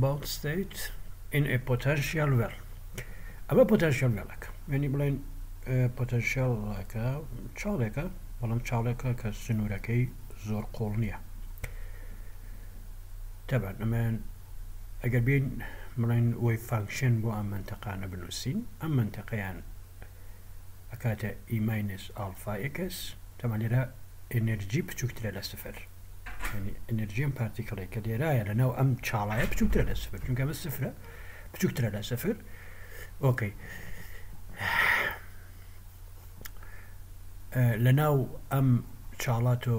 Bound state in a potential well. ئەمە potential well ەکە یعنی بڵێن potential ەکە چاڵێکە بەڵام چاڵێکە کە سنوورەکەی زۆر قوڵ نییە تەبعەن ئەمەیان ئەگەر بین بڵێن wave function بۆ ئەم منتەقانە بنووسین ئەم منتەقەیان ئەکاتە E minus alpha x تەبعەن لێرە energy بچووکترە لە سفر یعنی energy ئەم particle ێک کە لێرایە لە ناو ئەم چاڵایە بچووکترە لە سفر چونکە ئەمە سفرە بچووکترە لە سفر okay لە ناو ئەم چاڵا تۆ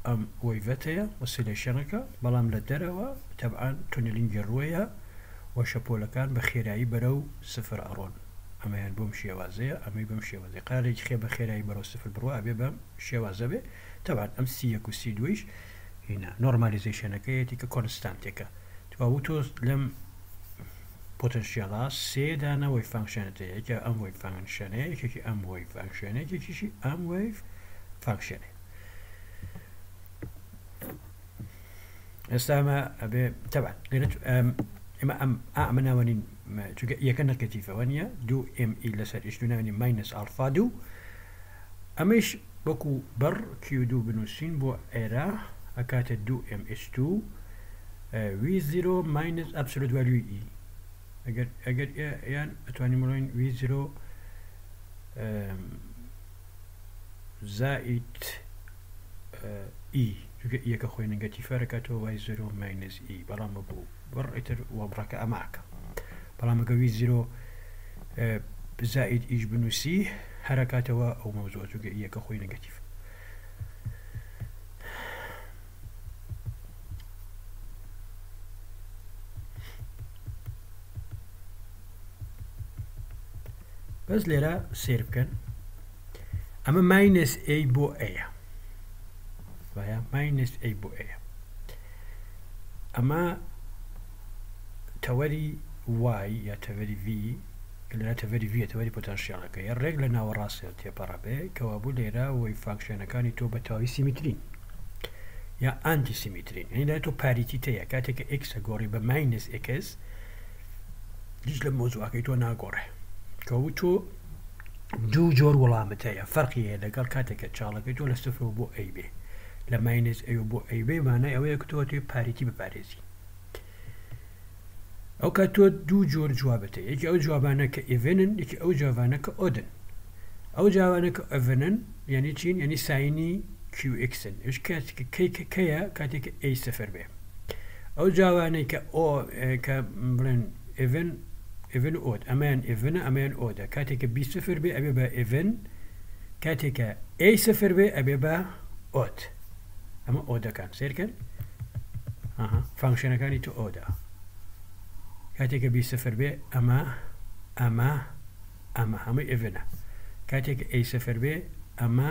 ئەم wave ەت هەیە oscillation ەکە بەڵام لە دەرەوە تەبعەن tunneling ی ڕوەیە و شەپۆلەکان بە خێرایی بەرەو سفر ئەڕۆن ئەمەیان بۆم شێوازەیە ئەمەی بەم شێوازەیە قەرارێکی خێ بە خێرایی بەرەو سفر بڕوا ئەبێ بەم شێوازە بێ تەبعەن ئەم C یەک و C دوویش هینا normalization ەکەیەتی کە constant ێکە تواوو تۆ لەم potential ا سێ دانە wave function ت هەیە یەکێ ئەم wave function ەیە یەکێکی ئەم wave function ە یەکێکیشی ئەم wave function ەیە ئێستا ئەمە ئەبێ تەبعەن لێرە ئێمە ئەم ئەمە ناوەنین چونکە یەکە negative ەوە نییە دوو m E لەسەر h دوو ناوەنی minus alpha دوو ئەمەیش وەکو بڕ Q دوو بنووسین بۆ ئێرە ئەکاتە دوو m h دوو V zero minus absolute value ی E ئەگەر ئەگەر یان ئەتوانین بڵێین V zero زائید E چونکە E یەکە خۆی negative ە ئەکاتەوە V zero minus E بەڵام وەکو بڕ ئیتر وەبڕەکە ئەماکە بەڵام ئەگە V zero زائید E ش بنووسی هەرەکاتەوە ئەو مەوزوع چونکە E یەکە خۆی negative. بەس لێرە سیر بکەن ئەمە minus A بۆ ئەیە وایە minus A بۆ ئەیە ئەمە تەوەری y یا تەوەری V لە تەوەری V تەوەری potential ەکە یە ڕێک لە ناوەڕاستەوە تێپەڕە بێ کەوابوو لێرە wave function ەکانی تۆ بە تەواوی symmetry ن یا anti symmetry ن یعنی لای تۆ parity تەیە کاتێک کە x گۆڕی بە minus x هیچ لە مۆزوعەکەی تۆ ناگۆڕێ کەوابوو تۆ دوو جۆر وەڵامت هەیە فەرقی هەیە لەگەڵ کاتێک کە چاڵەکەی تۆ لە سفرەوە بۆ A بێ لە minus A بۆ A بێ مانای ئەوەیە کە تۆ ئەتەوێ parity بپارێزی ئەو کات تۆ دوو جۆر جوابت هەیە یەکی ئەو جوابانە کە even ن یەکی ئەو جوابانە کە odd ن ئەو جوابانە کە even ن یعنی چین یعنی sine ی Q x ن ئەوش کاتێک کەی کە کەیە کاتێک کە A سفر بێ ئەو جوابانەی کە ئۆ کە بڵێن even even odd ئەمەیان even ە ئەمەیان odd ە کاتێک کە B سفر بێ ئەبێ بە even کاتێک کە A سفر بێ ئەبێ بە odd ئەمە odd ەکان سێرکەن function ەکانی تۆ odd ە کاتێک کە B سفر بێ ئەمە ئەمە ئەمە هەمووی even ە کاتێک A سفر بێ ئەمە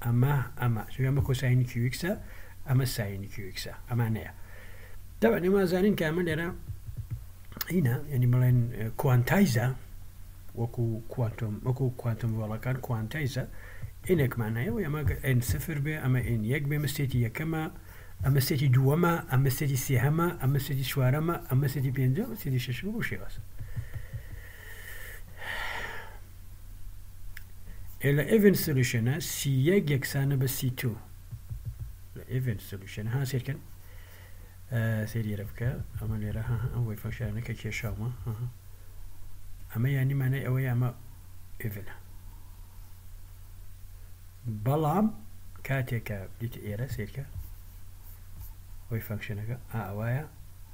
ئەمە ئەمە چونکە ئەمە cosine Q x ە ئەمە sine Q x ە ئەمانەیە دەبا ئێمە زانین کە ئەمە لێرە هینا یعنی بڵێن quantize ە وەکو quantum وەکو quantum well ەکان quantize ە n ێکمان هەیە و ئەمە n سفر بێ ئەمە n یەک بێ مە state ی یەکەمە ئەمە state ی دووەمە ئەمە state ی سێهەمە ئەمە state ی چوارەمە ئەمە state ی پێنجەمە state ی شەشەمە بەو شێوازە. ئێ لە even solution ە C یەک یەکسانە بە C two لە even solution ها سێرکەن سێری لێرە بکە ئەمە لێرە ها ئەم wave function انە کە کێشاومە ئەمە یانی مانای ئەوەیە ئەمە even ە بەڵام کاتێک کە دیت ئێرە سیرکە wave function ەکە ئاوایە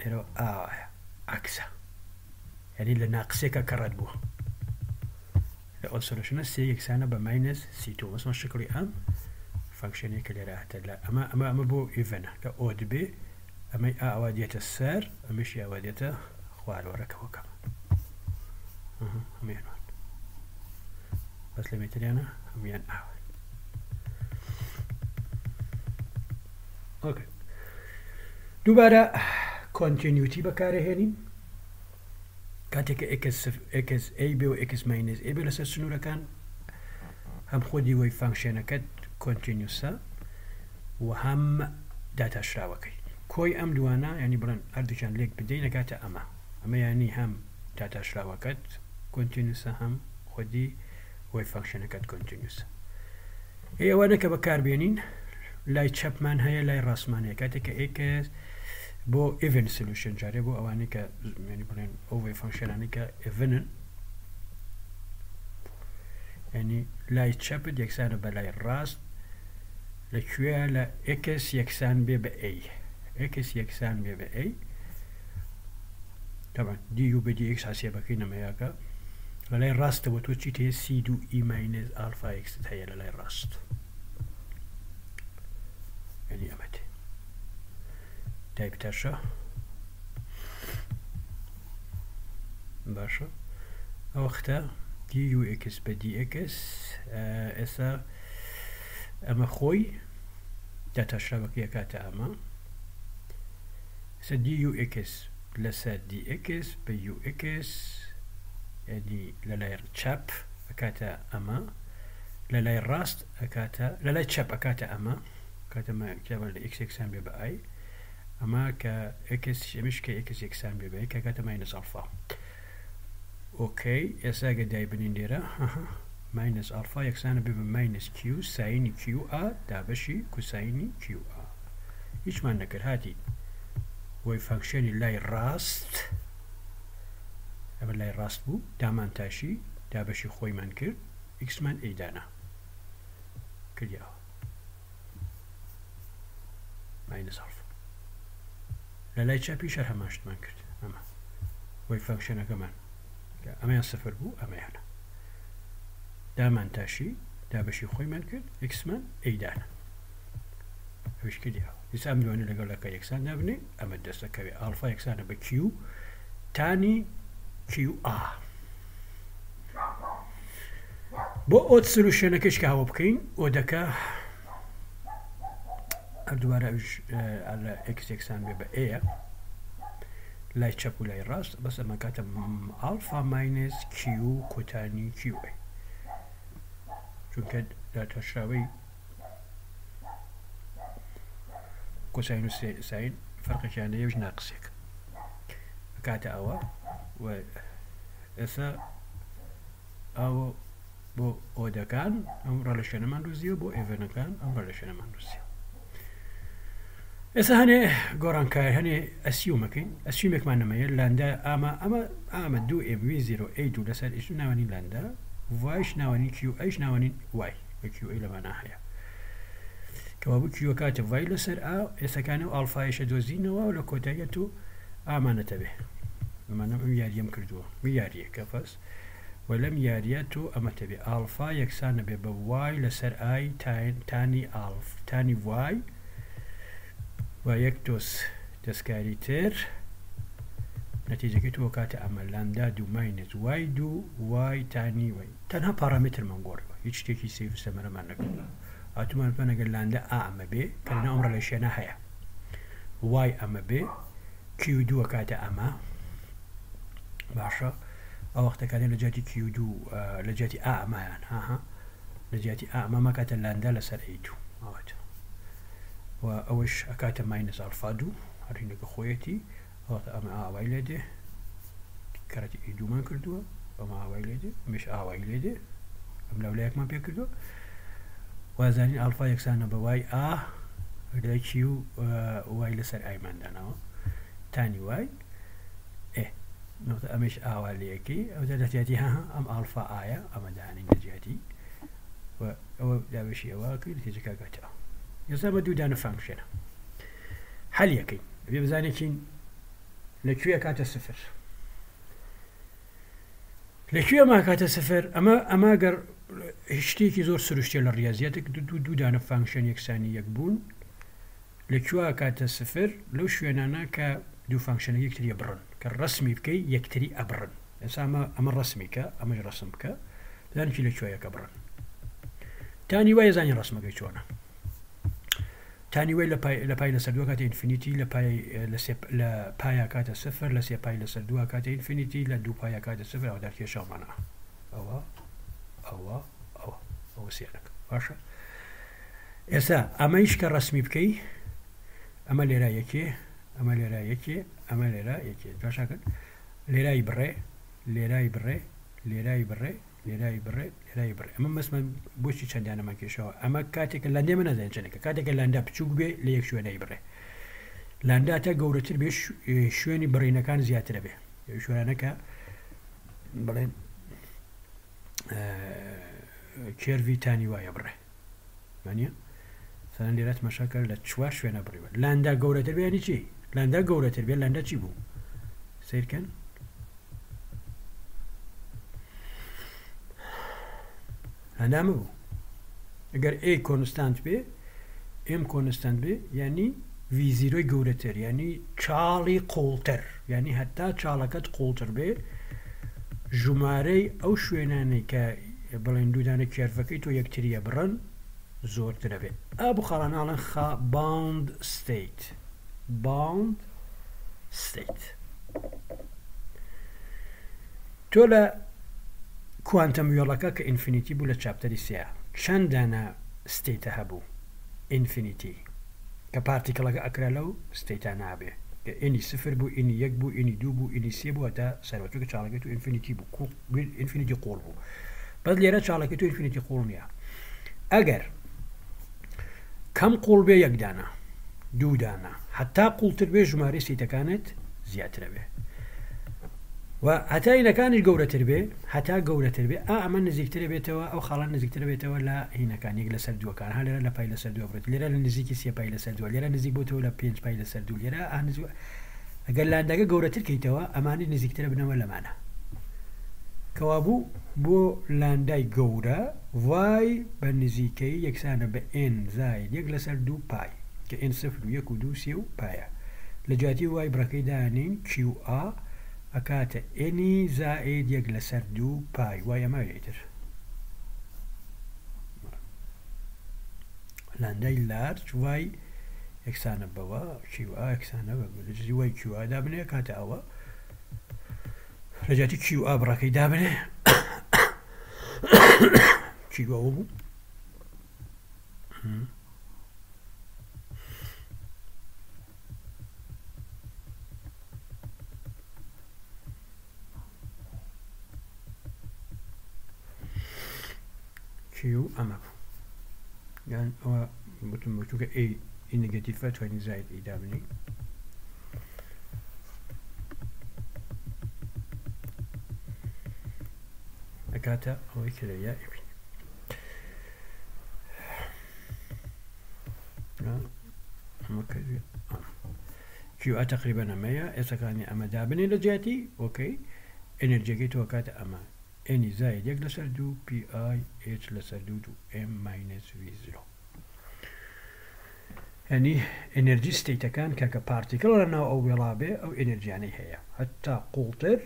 ئێرە ئاوایە عکسە یعنی لە ناقسێکە کەڕەت بووە لە odd solution ە C یەکسانە بە minus C two مەسەڵەن شکڵی ئەم function ەی کە لێرە هاتە لە ئەمە ئەمە ئەمە بۆ even ە کە odd بێ ئەمەی ئاوا دێتە سەر ئەمەشی ئاوا دێتە خوارەوە ڕێکەوەکەم هەموویان بەس لە مێتریانە هەمویان ئاوا okay دووبارە continuity بەکارهێنین کاتێک کە x x A بێ و x minus A بێ لەسەر سنوورەکان هەم خۆدی wave function ەکەت continuous ە و هەم داتاشراوەکەی. کۆی ئەم دوانە یانی بڵێن هەردووکیان لێک بدەین ئەکاتە ئەمە. ئەمە یانی هەم داتاشراوەکەت continuous ە هەم خودی wave function ەکەت continuous ە. ئێ ئەوانە کە بەکاربێنین لای چەپمان هەیە لای ڕاستمان هەیە کاتێک کە x بۆ even solution جارێ بۆ ئەوانەی کە یانی بڵێن ئەو wave function انەی کە even ن یعنی لای چەپت یەکسانە بە لای ڕاست لە کوێ لە x یەکسان بێ بە a x یەکسان بێ بە a تەبعەن du بە dx حسێبەکەی نەمەیاکە لە لای ڕاستەوە تۆ چیت هەیە c دوو e minus alpha x ت هەیە لە لای ڕاست یعنی ئەمەت دایبتاشە باشە ئەوەختە du x بە dx ئێستا ئەمە خۆی داتاشراوەکەی ئەکاتە ئەمە ئێستا dux لەسەر dx بە ux یعنی لە لای چەپ ئەکاتە ئەمە لە لای ڕاست ئەکاتە لە لای چەپ ئەکاتە ئەمە کاتە کتابان لە x یەکسان بێ بە i ئەمە کە x ئەمش کە x یەکسان بێ بە کە کاتە minus alpha. Okay ئێستا گە دایبنین لێرە minus alpha یەکسانە بێ بە minus q sine q a دابەشی cosine q a. هیچمان نەکرد هاتین wave function ی لای ڕاست ئەمە لای ڕاست بوو دامان تاشی دابەشی خۆیمان کرد x مان a دانا کردیەوە minus alpha. لە لای چەپیش هەر هەمان شتمان کرد ئەمە wave function ەکەمان ئەمەیان سفر بوو ئەمەیانە دامان تاشی دابەشی خۆیمان کرد x مان a دانا ئەویش کردیەوە. ئێستا ئەم دوانە لەگەڵ لەکە یەکسان دابنێ ئەمە دەستەکەوێ ئالفا یەکسانە بە q tan ی q a. بۆ odd solution ەکەش کە هەوە بکەین odd ەکە هەر دووبارە ئەویش لە x یەکسان بێ بە a لای چەپ و لای ڕاست بەس ئەمە کاتە alpha minus q cotani q a چونکە داتاشراوەی cosine و sine فەرقێکیان لە یەوش ناقسێک کاتە ئەوە و ئێستا ئەوە بۆ odd ەکان ئەم relation ەمان دۆزیەوە بۆ even ەکان ئەم relation ەمان دۆزیەوە. ئێستا هەنێ گۆڕانکار هەنێ assume ەکەین assume ێکمان نەمەیە لاندا ئاما ئەمە ئامە دوو m v zero a دوو لەسەر ئیش ناوەنی لاندا y ش ناوەنی q ئەیش ناوەنی y q a لەمانە هەیە کەوابوو q کاتە y لەسەر a ئێسەکانی و ئالفایشە دۆزینەوە و لە کۆتاییە تو ئامانەتە بێ ئەمانە ئەم یاریەم کردووە یاریەکە فەس و لەم یاریە تۆ ئەمەتە بێ ئالفا یەکسانە بێ بە y لەسەر i tan ی ئالف tan ی y و یەک تۆس دەستکاری تر نەتیجەکەی تۆ کاتە ئەمە لامدا دوو minus y دوو y tan ی y. تەنها پارامیترمان گۆڕیوە هیچ شتێکی سەیر و سەمەرەمان نەکردووە. ئاتومان بکەن ئەگەر لاندا a ئەمە بێ کە لەناو ئەم relation ە هەیە y ئەمە بێ q دووە کاتە ئەمە باشە ئەو وەختەکانە لە جیاتی q دوو لە جیاتی a ئەمایان هاها لە جیاتی a ئەمە مەکاتە لاندا لەسەر a دوو ئەوەتە و ئەوەش ئەکاتە minus ئالفا دوو هەرینەکە خۆیەتی ئەوەتە ئەمە ئاوای لێ دێ کەرەتی a دوومان کردووە ئەمە ئاوای لێ دێ ئەمەش ئاوای لێ دێ ئەم لەولایەکمان پێ کردووە وازانین ئالفا یەکسانە بە y a لە q y لەسەر i مان داناوە tan ی y ئێ نقطە ئەمەش ئاوا لەیەکەی ئەو لە جیاتی ها ئەم ئالفا ئایا ئەمە دانین لە جیاتی و ئەوە دابەشی ئەوە کرد نتیجەکە گاتەوە ئێستا بە دوو دانە function ە حل یەکەین ئەبێ بزانێکین لە کوێ کاتە سفر لە کوێ ما کاتە سفر ئەمە ئەمە گەر شتێکی زۆر سروشتیە لە ڕاضیاتێک دوو دوو دانە function یەکسانی یەک بوون لە کوێ کاتە سفر لەو شوێنانە کە دوو function ە یەکتری بڕن کە ڕسمی بکەی یەکتری ئەبڕن ئێستا ئەمە ئەمە ڕسمی کە ئەمەش ڕسم بکە بزانکی لە کوێیەکە بڕن tan ی y زانی ڕسمەکەی چۆنە tan ی y لە پای لەسەر دووە کاتە infinity لە پای لە پایا کاتە سفر لە سێ پای لەسەر دووە کاتە infinity لە دوو پایا کاتە سفر ئەوە دەرکێشاومانە ئەوە ئەوە ئەوە ئەوە سێنەکە باشە ئێستا ئەمەیش کە ڕسمی بکەی. ئەمە لێرە یەکێ، ئەمە لێرە یەکێ، ئەمە لێرە یەکێ. تماشاکەن لێرای بڕێ، لێرای بڕێ، لێرای بڕێ، لێرای بڕێ، لێرای بڕێ. ئەمە مەسمە بۆچی چەندانەمان کێشەوە؟ ئەمە کاتێکە لاندێ من نازانین چەندێکە، کاتێکە لاندا بچووک بێ لە یەک شوێنەی بڕێ، لاندا تا گەورەتر بێ شوێنی بڕینەکان زیاترە بێ. شوێنەکە بڵێن curve ی تانی وایە بڕێ، وانە؟ سەرەن لێرە تماشا کە لە چوار شوێنە بڕیوە. لاندا گەورەتر بێ یعنی چی؟ لاندا گەورەتر بێ لاندا چی بوو؟ سیرکەن لاندا ئەمە بوو. ئەگەر A constant بێ، M constant بێ، یعنی V zero ی گەورەتر، یعنی چاڵی قوڵتر، یعنی هەتا چاڵەکەت قوڵتر بێ ژمارەی ئەو شوێنانەی کە بڵێن دوودانە curve ەکەی تۆ یەکتریە بڕن زۆرترە بێ. ئا بۆ خاڵاناڵن خا bound state، bound state. تۆ لە quantum well ەکە کە infinity بوو لە chapter ی سێ چەند دانە state ە هەبوو؟ infinity کە particle ەکە ئەکرا لەو state ە نابێ کە n ی سفر بوو، n ی یەک بوو، n ی دوو بوو، n ی سێ بوو، هەتا سەرەوە، چونکە چاڵەکەی تۆ infinity بوو، infinity قوڵ بوو. بەس لێرە چاڵەکەی تۆ infinity قوڵ نییە. ئەگەر کەم قوڵ بێ یەک دانە، دوو دانە، هەتا قوڵتر بێ ژمارەی state ەکانت زیاترە بێ و هەتا هینەکانیش گەورەتر بێ، هەتا گەورەتر بێ ئا ئەمە نزیکترە بێتەوە، ئەو خاڵان نزیکترە بێتەوە لە هینەکان، یەک لەسەر دووەکان، ها لێرە لە پای لەسەر دووە بڕێت، لێرە لە نزیکی سێ پای لەسەر دووە، لێرە نزیک بۆتەوە لە پێنج پای لەسەر دوو، لێرە ئا نزیک. ئەگەر لاندەکە گەورەتر کەیتەوە ئەمانەی نزیکترە بنەوە لەمانە. کەوابوو بۆ لاندای گەورە y بە نزیکەیی یەکسانە بە n زاید یەک لەسەر دوو پای، کە n سفر و یەک و دوو سێ و پایە. لە جیاتی y بڕەکەی دانێین qa ئەکاتە n ی زائید یەک لەسەر دوو پای y. ئەمە ئیتر لاندای large y یەکسانە بەوە qa یەکسانە بە لە جیاتی y qa دابنێ کاتە ئەوە لە جیاتی qa بڕەکەی دابنێ Q ئەوە بوو. Q ئەمە بوو، یان ئەوە بتم بۆ چونکە a negative ە توانی زاید a دابنی. ئەکاتە ئەوەی کە لەویا ئەبین. ئەمە کردی Q تقریبا ئەمەیە. ئێسەکانی ئەمە دابنێ لە جیاتی okay energy ەکەی تۆ کاتە ئەمە n زاید یەک لەسەر دوو پی ئای ئێچ لەسەر دوو دوو m minus V zero. یعنی energy state ەکان کە کە particle لە ناو ئەو وێڵا بێ ئەو energy یانەی هەیە هەتا قوڵتر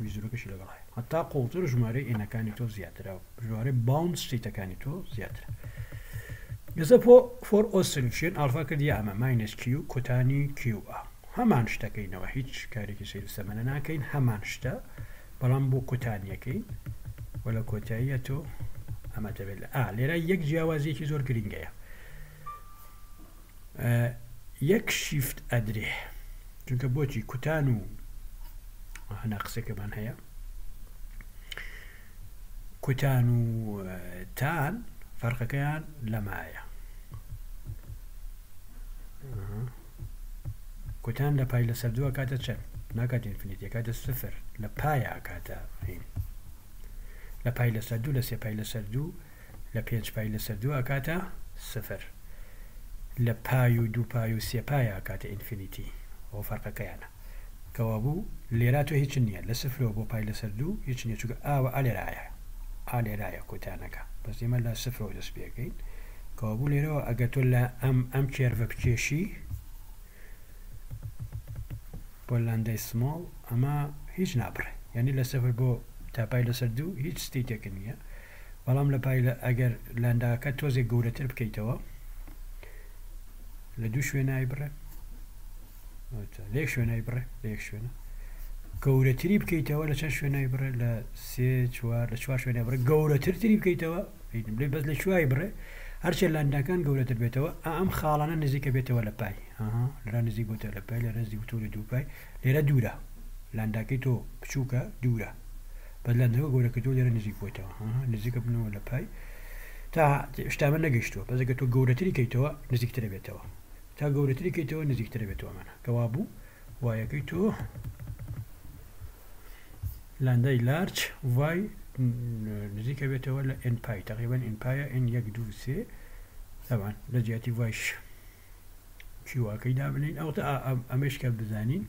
V zero کەشی لەگەڵ هەیە، هەتا قوڵتر ژمارەی n ەکانی تۆ زیاترە، ژمارەی bound state ەکانی تۆ زیاترە. ئێستا for odd solution ئالفا کردی ئەمە minus Q کۆتانی Q ئا هەمان شتەکەینەوە، هیچ کارێکی سەیر سەمەنە ناکەین، هەمان شتە بەڵام بۆ کۆتانیەکەین و لە کۆتاییە تۆ ئەمە دەبێت لە ئا لێرە یەک جیاوازیەکی زۆر گرنگەیە، یەک shift ئەدرێ، چونکە بۆچی کوتان و هەنا قسەکەمان هەیە کوتان و تان فەرقەکەیان لەمایە. کوتان لە پای لەسەر دووە کاتە چەند؟ ناکات infinity، کاتە سفر لە پایە کاتە هین لە پای لەسەر دوو، لە سێ پای لەسەر دوو، لە پێنج پای لەسەر دوو ئەکاتە سفر، لە پای و دوو پای و سێ پایە ئەکاتە infinity. ئەوە فەرقەکەیانە. کەوابوو لێرا تۆ هیچ نییە لە سفرەوە بۆ پای لەسەر دوو هیچ نییە، چونکە ئاوە ئالێرایە ئالێرایە کوتانەکە، بەس ئێمە لە سفرەوە دەست پێەکەین. کەوابوو لێرەوە ئەگەر تۆ لە ئەم curve ە بکێشی بۆ لاندای small ئەمە هیچ نابڕێ، یعنی لە سفر بۆ تا پای لەسەر دوو هیچ state ێک نییە. بەڵام لە پای ئەگەر لانداکە تۆزێک گەورەتر بکەیتەوە لە دوو شوێنای بڕێ، لە یەک شوێنای بڕێ، لە یەک شوێنە گەورەتری بکەیتەوە لە چەند شوێنای بڕێ، لە سێ چوار، لە چوار شوێنای بڕێ گەورەترتری بکەیتەوە، بڵێ بەس لە چوای بڕێ. هەرچێ لانداکان گەورەتر بێتەوە ئەم خاڵانە نزیکە بێتەوە لە پای. ئەها لێرە نزیک بۆتە لە پای، لێرە نزیک بۆتەوە لە دوو پای، لێرە دوورە. لانداکەی تۆ بچووکە دوورە. بەس لاندەکە گەورە کردەوە لێرە نزیک بۆتەوە. نزیکە بنەوە لە پای. تا شتامە نەگەیشتووە. بەس ئەگەر تۆ گەورەتری کەیتەوە نزیکترە بێتەوە. تا گەورەتری کەیتەوە نزیکترە بێتەوە ئەمانە. کەوا بوو وایەکەی تۆ لاندای لارج وای نزیکە بێتەوە لە ئێن پای تقریبا ئێن پایە ئێن یەک دوو سێ تەبعەن لە جیاتی وایش کیواکەی دابنین ئەوتە ئەمەش کە بزانین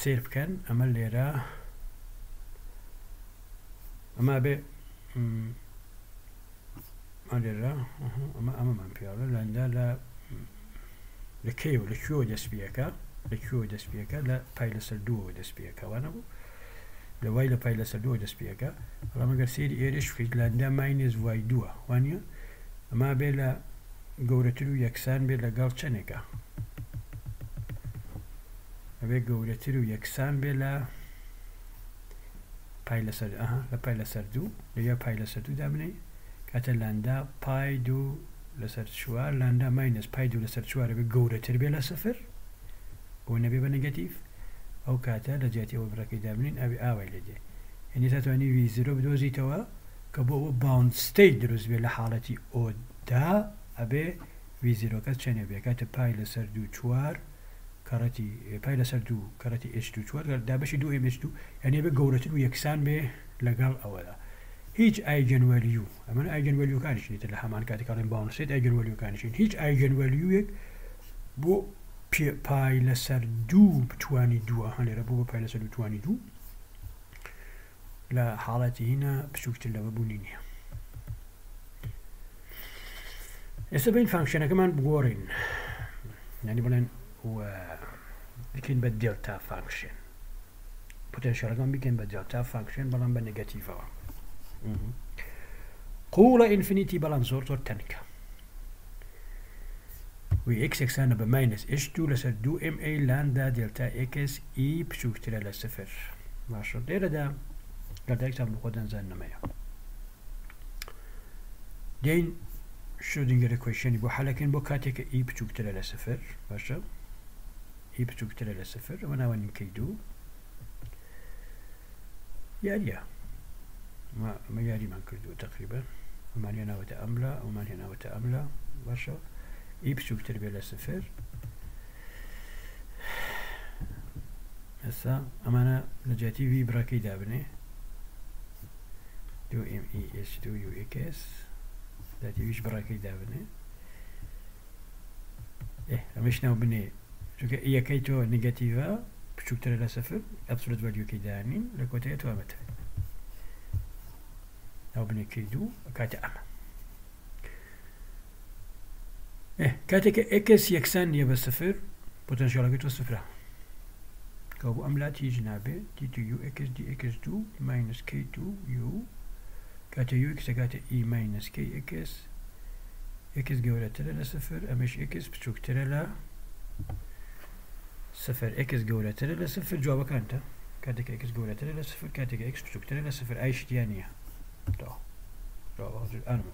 سیر بکەن ئەمە لێرە ئەمە بێ لێرە ئەمە ئەمەمان پیاڵە لاندا لە لە کەیەوە لە کوێوە دەست پێەکە لە کوێوە دەست پێەکە لە پای لەسەر دووەوە دەست پێەکە وانە بوو لە وای لە پای لەسەر دووە دەست پێەکە بەڵام ئەگەر سەیری ئێرەش بکەیت لاندا ماینس وای دووە وانە ئەما بێ لە گەورەتر و یەکسان بێ لەگەڵ چەندێکە ئەبێ گەورەتر و یەکسان بێ لە پای لەسەر ئەها لە پای لەسەر دوو لەویا پای لەسەر دوو دابنێی کاتە لاندا پای دوو لەسەر چوار لاندا ماینس پای دوو لەسەر چوار ئەبێ گەورەتر بێ لە سفر بۆ نەبێ بە نێگەتیڤ ئەو کاتە لە جیاتی ئەوە بڕەکەی دابنین ئەبێ ئاوای لێ دێ یعنی تا توانی وی زیرۆ بدۆزیتەوە کە بۆ ئەوە باوند ستەیت دروست بێ لە حاڵەتی ئۆدا ئەبێ وی زیرۆکە چەنێ بێ کاتە پای لەسەر دوو چوار کەڕەتی پای لەسەر دوو کەڕەتی ئێچ دوو چوار دابەشی دوو ئێم ئێچ دوو یعنی ئەبێ گەورەتر و یەکسان بێ لەگەڵ ئەوەدا هیچ ئایگەن ڤەلیو ئەمە ئایگەن ڤەلیوەکانیش نیتە لە هەمان کاتێک ئەڵێن باوند ستەیت ئایگەن ڤەلیوەکانیشین هیچ ئایگەن ڤەلیوێک بۆ پای لەسەر دوو بتوانی دووە هەن لێرە بۆ بە پای لەسەر دوو توانی دوو لە حاڵەتی هینە بچووکتر لەوە بوونی نییە. ئێستا بین فانکشنەکەمان بگۆڕین یعنی بڵێن بکەین بە دێلتا فانکشن پوتێنشیالەکان بکەین بە دێلتا فانکشن بەڵام بە نێگەتیڤەوە قوڵە ئینفینیتی بەڵام زۆر زۆر تەنکە و ئێکس یەکسانە بە ماینس ئێچ دوو لەسەر دوو ئێم ئەی لاندا دێلتا ئێکس ئی بچووکترە لە سفر. باشە لێرەدا دێلتا ئێکسان بۆ خۆتان زاننەمەیە. دێین شرۆدینگەر ئیکوەیشنی بۆ حەلەکەین بۆ کاتێک کە ئی بچووکترە لە سفر. باشە ئی بچووکترە لە سفر ئەوە ناوە نیمکەی دوو یاریە ئەمە یاریمان کردووە تقریبا ئەمان هێناوەتە ئەملا ئەومان هێناوەتە ئەملا باشە ئی بچووکتر بێ لە سفر ئێستا ئەمانە لە جیاتی وی بڕەکەی دابنێ دوو ئێم ئی ئێچ دوو یو ئێکس جیاتی ویش بڕەکەی دابنێ ئەمەش ناو بنێ چونکە ئیەکەی تۆ نگەتیڤە بچووکترە لە سفر ئەبسولوت ڤالیوەکەی دانین لە کۆتایی تۆ ئەمەتە ناو بنێ کەی دوو کاتە ئەمە کاتێک کە ئێکس یەکسان نییە بە سفر پۆتەنسیالەکەی تۆ سفرە کەوبوو ئەم لات هیچ نابێ دی دوو یو ئێکس دی ئێکس دوو ماینس کەی دوو یو کاتێ یو ئێکس دەگاتە ئی ماینس کەی ئێکس ئێکس گەورەترە لە سفر ئەمەش ئێکس بچووکترە لە سفر ئێکس گەورەترە لە سفر جوابەکانتە کاتێک ئێکس گەورەترە لە سفر کاتێک ئێکس بچووکترە لە سفر ئایش تیا نییە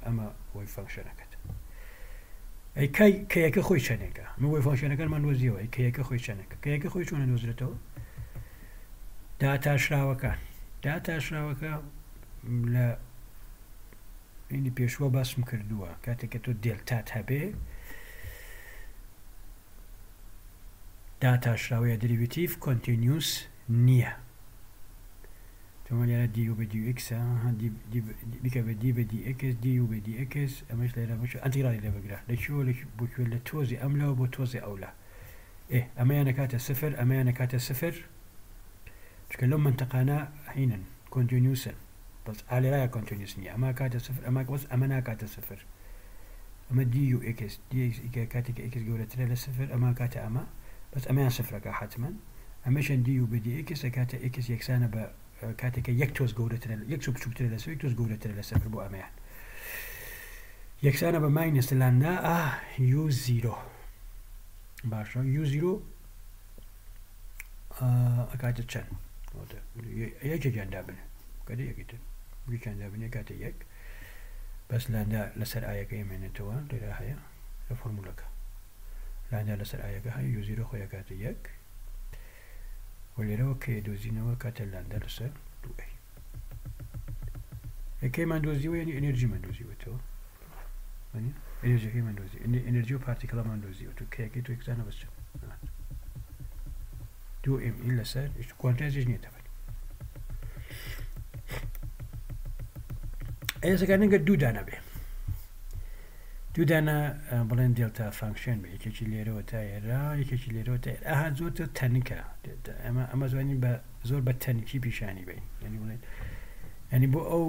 ئەمە وەی فەنکشنەکەت ئەی کای کەیەکە خۆی چەندێکە من وەی فەنکشنەکانمان دۆزیەوە ئەی کەیەکە خۆی چەندێکە کەیەکە خۆی چۆنە دۆزرێتەوە داتاشراوەکان داتاشراوەکە لە ینی پێشوە باسم کردووە کاتێک کە تۆ دێلتات هەبێ داتاشراوەیە دریڤتیڤ کۆنتینیوس نییە تۆمە لێرە دی یو بە دی ئێکس بیکە بە دی بە دی ئێکس دی یو بە دی ئێکس ئەمەش لێرە بچ ئەنتیگرالی لێ بگرە لە کوێ لە بۆ کوێ لە تۆزی ئەم لەوە بۆ تۆزی ئەولا ئێ ئەمەیان نەکاتە سفر ئەمەیان نەکاتە سفر چونکە لەو منتەقانە هینن کۆنتینیوسن بەس ئالێرایە کۆنتینیوس نییە ئەمە کاتە سفر ئەمە بەس ئەمە ناکاتە سفر ئەمە دی یو ئێکس دی ئێکس کاتێک ئێکس گەورەترە لە سفر ئەمە کاتە ئەمە بەس ئەمەیان سفرەکە حتمما ئەمەشیان دی یو بە دی ئێکس ئەکاتە ئێکس یەکسانە بە کاتێکە یەک تۆز گەورەترە یەک تۆز بچووکترە لە سفر یەک تۆز گەورەترە لە سفر بۆ ئەمەیان یەکسانە بە ماینس لاندا ئا یو زیرۆ باشە یو زیرۆ ئەکاتە چەند یەکێکیان دابنێ کاتە یەکێتر یەکیان دابنێ کاتە یەک. بەس لاندا لەسەر ئایەکە ئەمێنێتەوە لێرە هەیە لە فۆرمولەکە لاندا لەسەر ئایەکە هەیە U zero خۆی ئەکاتە یەک و لێرەوە K دۆزینەوە کاتە لاندا لەسەر دوو A. K مان دۆزیوە یعنی ئەنرژیمان دۆزیوەتەوە، ئەنرژیەکەیمان دۆزی، ئەنرژی و particle ەمان دۆزیوە. تۆ K یەکەی تۆ یەکسانە بەس چەند؟ دوو m e لەسەر quantize یش نییە تەبەن. ئێسەکان ئەگەر دوو دانە بێ، دوو دانە بڵێن delta function بێ، یەکێکی لێرەوە تا ئێرە، یەکێکی لێرەوە تا ئێرە، ئەها زۆر تر تەنکە. ئەمە زوانین بە زۆر بە تەنکی پیشانی بین، یعنی بڵێن یعنی بۆ ئەو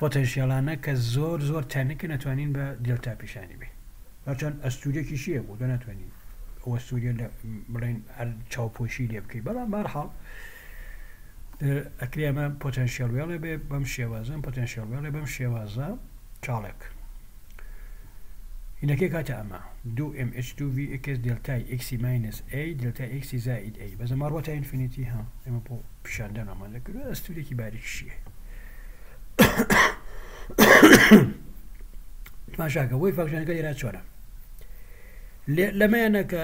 potential انە کە زۆر زۆر تەنکە نەتوانین بە دلتا پیشانی بین. هەرچەند ئەستوریەکی شیە بوو تۆ ناتوانین ئەو ئەستوریە لە بڵێن هەر چاوپۆشی لێ بکەی، بەڵام بەهەرحاڵ ئەکرێ ئەمە potential well ێ بێ بەم شێوازە، potential well ێ بەم شێوازە چاڵێک هینەکەی کاتە ئەمە دوو m h دوو V x دلتای x ی minus A دلتای x ی زائید A، بەس ئەمە ڕۆتە infinity. ها ئێمە بۆ پیشاندانمان دەکرد ئەستورێکی باریکشیە. تماشاکە wave function ەکە لێرا چۆنە لەمەیانە کە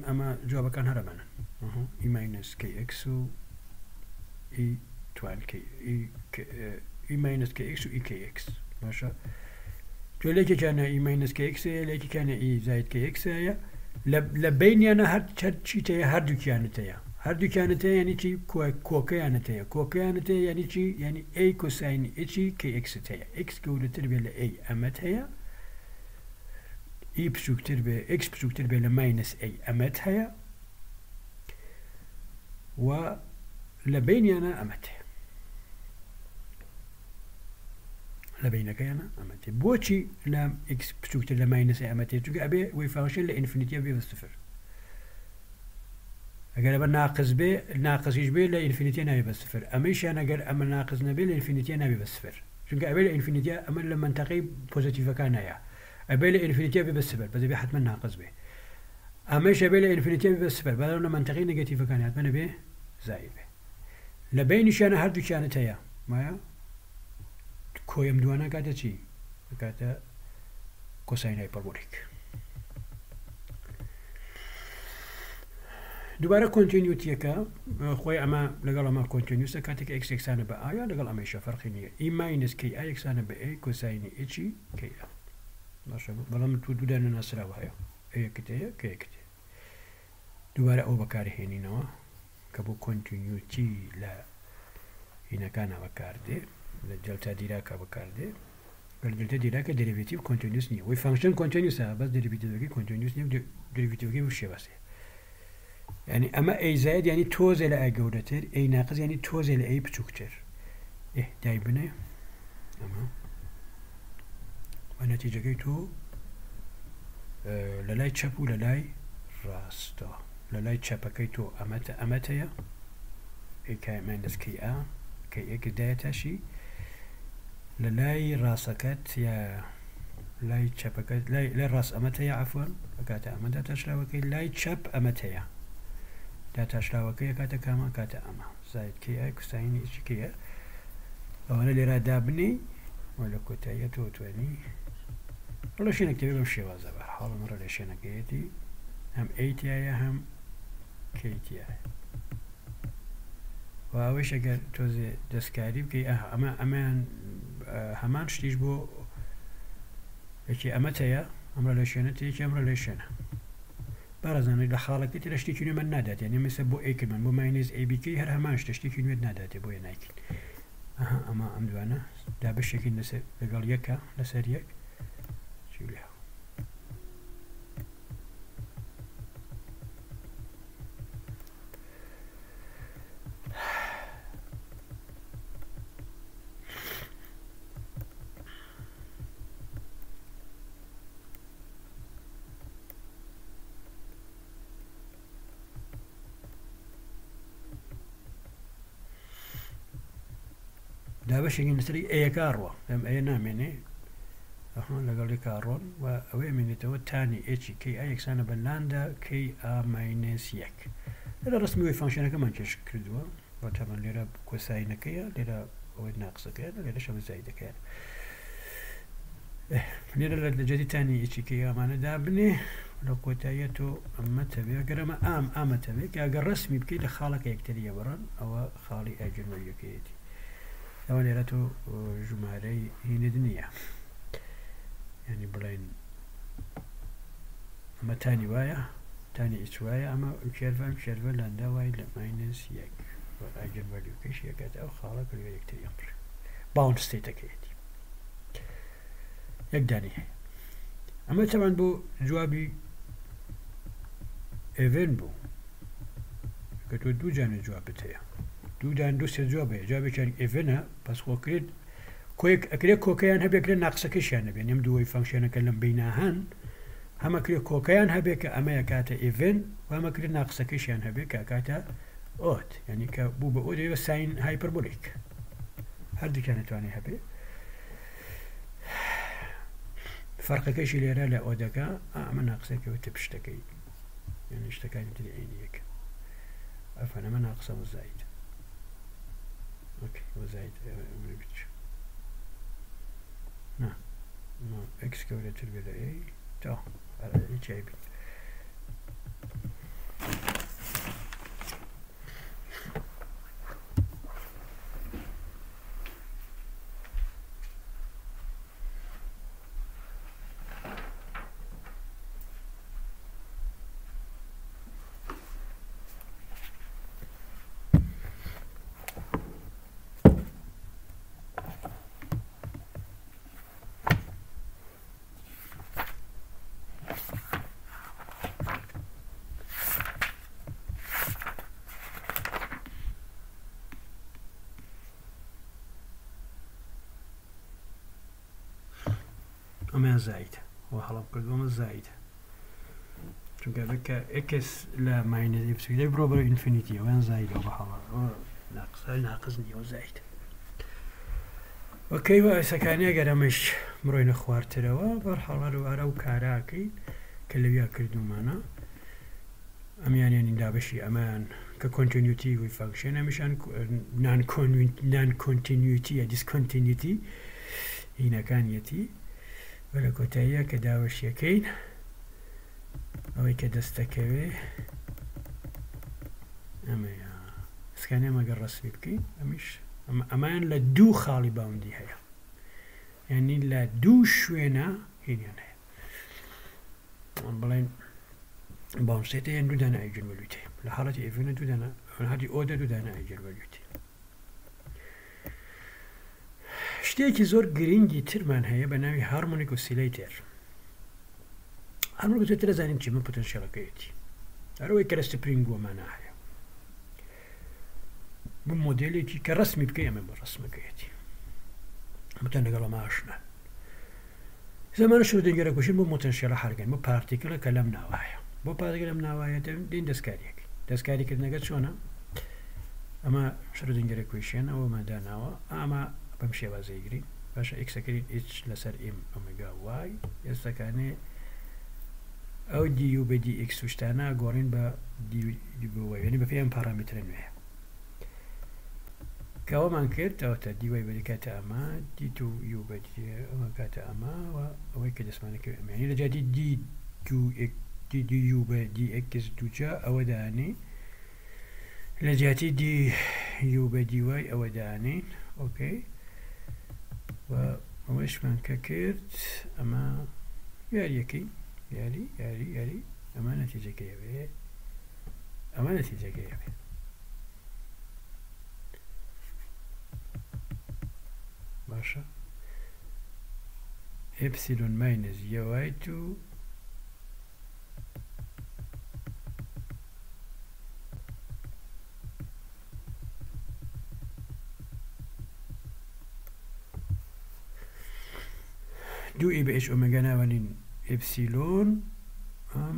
ئەمە جوابەکان هەرەمانن e minus k x و e توان k e minus k x و e k x. باشە تۆ لێکێکیانە e minus k x هەیە، لێکێکیانە e زاید k x هەیە، لە بینیانە هەر چیت هەیە؟ هەردووکیانت هەیە. هەردووکیانت هەیە یعنی چی؟ کۆکەیانت هەیە. کۆکەیانت هەیە یعنی چی؟ یعنی A cosine h ی k x هەیە. x گەورەتر بێ لە A ئەمەت هەیە، e بچووکتر بێ، x بچووکتر بێ لە minus A ئەمەت هەیە، و لە بینیانە ئەمەت هەیە، لە بینەکەیانە ئەمەت هەیە. بۆچی لە x بچووکتر لە minus A ئەمەت هەیە؟ چونکە ئەبێ wave function لە infinity بێ بە سفر. ئەگەر ئەمە ناقص بێ، ناقصیش بێ لە infinity نابێ بە سفر. ئەمەیشیان ئەگەر ئەمە ناقص نەبێ لە infinity نابێ بە سفر، چونکە ئەبێ لە infinity ئەمە لە منطقەی positive ەکان نایە، ئەبێ لە infinity بێ بە سفر، بەس ئەبێ حتمما ناقص بێ. ئەمەش ئەبێ لە infinity بێ بە سفر، بەڵام لە منطقەی negative ەکان حتمما ئەبێ زاید بێ. لە بینیشیانە هەردووکیانت هەیە، مایە کۆیەم دوانە کاتە چی؟ کاتە cosine hyperbolic. دووبارە continuity یەکە خۆی ئەمە لەگەڵ ئەمە continuous ە کاتێک x یەکسانە بە A یا لەگەڵ ئەمەیشە فەرقی نییە. e minus k a یەکسانە بە A cosine h ی k a. باشە بەڵام تو دوو دانە ناسراوە هەیە، A یەکت هەیە k یەکت هەیە. دووبارە ئەو بەکارهێنینەوە کە بۆ continuity لە هینەکانە بەکاردێ، لە دلتا دیراکە بەکاردێ. بەر دلتا دیراکە derivative continuous نییە، wave function continuous ە بەس derivative ەکەی continuous نییە، derivative ەکەی بەو شێوازەیە. یعنی ئەمە A زاید یعنی تۆزێ لە A گەورەتر، A ناقص یعنی تۆزێ لە A بچووکتر. ئێ دای بنێ ئەمە و نەتیجەکەی تۆ لە لای چەپ و لە لای ڕاستە. لە لای چەپەکەی تۆ ئەمەت هەیە A k minus k a k x دایەتاشی، لە لای ڕاستەکەت یا لای چەپەکەت لای ڕاست ئەمەت هەیە، عەفوەن کاتە ئەمە داتاشراوەکەی، لای چەپ ئەمەت هەیە داتاشراوەکەی کاتە کامە؟ کاتە ئەمە زاید k a cosine h k a. ئەوانە لێرە دابنێی و لە کۆتاییە تۆ توانی relation ێک تێبێ بەم شێوازە. بە حاڵ ئەمە relation ەکەیەتی، هەم A تایە هەم k تایە. و ئەوەیش ئەگەر تۆزێ دەستکاری بکەی، ئەها ئەمە ئەمەیان هەمان شتیش بۆ یەکی ئەمەت هەیە، ئەم relation ەت یەکی ئەم relation ە. بارزانانی لە خاڵەکەی تر شتێکی نوێ من نادات، یعنی مەسە بۆ A کردمان بۆ minus A B k هەر هەمان شتە، شتێکی نوێت ناداتێ بۆیە نایکەین. ئەها ئەمە ئەم دوانە دابەشێکین لەسەر لەگەڵ یەکە لەسەر یەک چی لێ دابەشێکی لەسەری ئەیەکە ڕوە، ئەم ئەیە نامێنێ، ئەها لەگەڵ یەکا ڕۆن و ئەوەی ئەمێنێتەوە tan ی h ی k a یەکسانە بە lambda k a minus یەک. لە ڕسمی wave function ەکەمان کێش کردووە، واتەمان لێرە cosine ەکەیە، لێرە ئەوەی ناقسەکەیە، لێرە شەمە زایدەکەیە. لێرە لە جێی تانی ئیچیکەی ئەمانە دابنێ لە کۆتاییە تۆ ئەمە تەبێ گەر ئەمە ئام ئامە تەبێ کە ئەگەر ڕسمی بکەیت لە خاڵەکە یەکتریە بڕن ئەوە خاڵی ئەجنوەریەکەیەتی ئەوە لێرە تۆ ژمارەی هینت نییە ینی بڵێن ئەمە تانی وایە تانی ئیچ وایە ئەمە کێرڤ کێرڤ لاندا وای لە ماینس یەک ئەگەر ڤالیوکەش یەکات ئەو خاڵە کە لە یەکتریان بڕ باوند ستەیتەکەیەتی یەک دانی هەیە ئەمە تەوان بۆ جوابی ئێڤێن بوو کە تۆ دوو جانە جوابت هەیە دوو دان دوو سێ جواب هەیە جوابێکیان ئێڤێنە پس خۆکرێت کۆیەک ئەکرێ کۆکەیان هەبێ کرێ ناقسەکەشیان نەبێ نیم دووەی فانکشنەکە لەم بینە هەن هەمە کرێ کۆکەیان هەبێ کە ئەمەیە کاتە ئیڤن و هەمە کرێ ناقسەکەشیان هەبێ کە کاتە ئۆت یعنی کە بوو بە ئۆت بە ساین هایپەربۆلیک هەردووکیان دەتوانێت هەبێ فەرقەکەشی لێرە لە ئۆدەکە ئەمە ناقسەکەوتە پشتەکەی یعنی شتەکانی تری عینیەک ئەفەن ئەمە ناقسە وزاید ئۆکەی وزاید نا ئێکس گەورەتر بێ لە ئەی تا هیچ عیبی ئەمەیان زاید و هەڵم کردووەمە زاید چونکە بکە ئێکس لە ماینەس ئیپسیلۆن بڕۆ بەرەو ئینفینیتی ئەویان زایدەوە بە هەڵە ناقس ناقس نییە زاید ئۆکەی و ئەسەکانی ئەگەر ئەمەش بڕۆینە خوارترەوە بەرحاڵ هەر هەر ئەو کاراکەی کە لەویا کردومانە ئەمیان یعنی دابەشی ئەمان کە کۆنتینیوتی وی فانکشن ئەمیشان نان کۆنتینیوتی یا دیسکۆنتینیوتی هینەکانیەتی و لە کۆتاییە کە داوەشیەکەین ئەوەی کە دەستەکەوێ ئەمەیە سکانێ ئەمە گەر ڕەسمی بکەین ئەمیش ئەمان لە دوو خاڵی باوندی هەیە یعنی لە دوو شوێنە هینیان هەیە بڵێن باونسێتە یان دوو دانە ئایجن وەلویتێ لە حاڵەتی ئێڤنە دوو دانە لە حاڵەتی ئۆدە دوو دانە ئایجن وەلویتێ شتێکی زۆر گرنگی ترمان هەیە بە ناوی هارمۆنیک ئۆسیلەیتەر هارمۆنیک ئۆسیلەیتەر دەزانین چی من پتەنسیەڵەکەیەتی هەرەوەی کە لە سپرینگ وەمانە هەیە بە مۆدێلێکی کە ڕسمی بکەی ئەمە بە ڕسمەکەیەتی متەن لەگەڵ ئەمە ئاشنا زمانە شرودنگەرە کوشن بۆ مۆتەنسیەڵە حرگەن بۆ پارتیکلە کە لەم ناوایە بۆ پارتیکل لەم ناوایە دێن دەستکاریەک دەستکاریکردنەکە چۆنە ئەمە شرودنگەرە کوشن ئەوەمان داناوە ئەمە بەم شێوازەی گرین باشە ئێکسەکەین ئچ لەسەر ئیم ئۆمێگا وای ئێستاکانێ ئەو دی یو بە دی ئێکس و شتانە گۆڕین بە دی بە وای یعنی بە پێی ئەم پارامیترە نوێ کەەوەمان کرد ئەوەتە دی وای بە کاتە ئەمە دی تو یو بە دی ئەمە کاتە ئەمە و ئەوەی کە دەستمانەکەوێت ئەمە یعنی لە جیاتی دی دوو دی دی یو بە دی ئێکس دووجا ئەوە دانێین لە جیاتی دی یو بە دی وای ئەوە دانێین ئۆکەی و ئەوەشمان کە کرد ئەمە یاریەکەی یاری یاری یاری ئەمە نەتیجەکەی ئەبێ ئەمە نەتیجەکەی ئەبێ باشە ئێپسیلۆن ماینس یوای تو دوو ئی بە ئێچ ئۆمێگا ناوەنین ئێپسیلۆن ئەم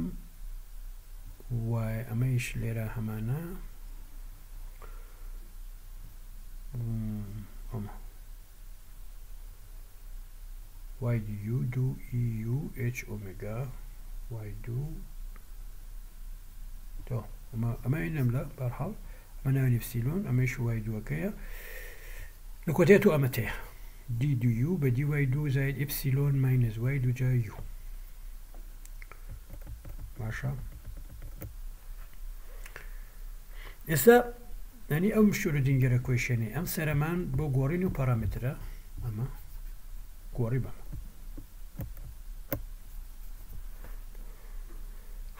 وای ئەمەیش لێرە هەمانە ئەمە وای یو دوو ئی یو ئێچ ئۆمێگا وای دوو تۆ ئەمە ئەمە نەم لە بەرحاڵ ئەمە ناوی ئێپسیلۆن ئەمەیش وای دووەکەیە لە کۆتایی تۆ ئەمە تەیە. d دوو u بە d y دوو زاید epsilon minus y دوو جا u. باشە ئێستا ینی ئەو Schrödinger equation ی ئەم سەرەمان بۆ گۆڕین و پارامیترە ئەمە گۆڕی بەمە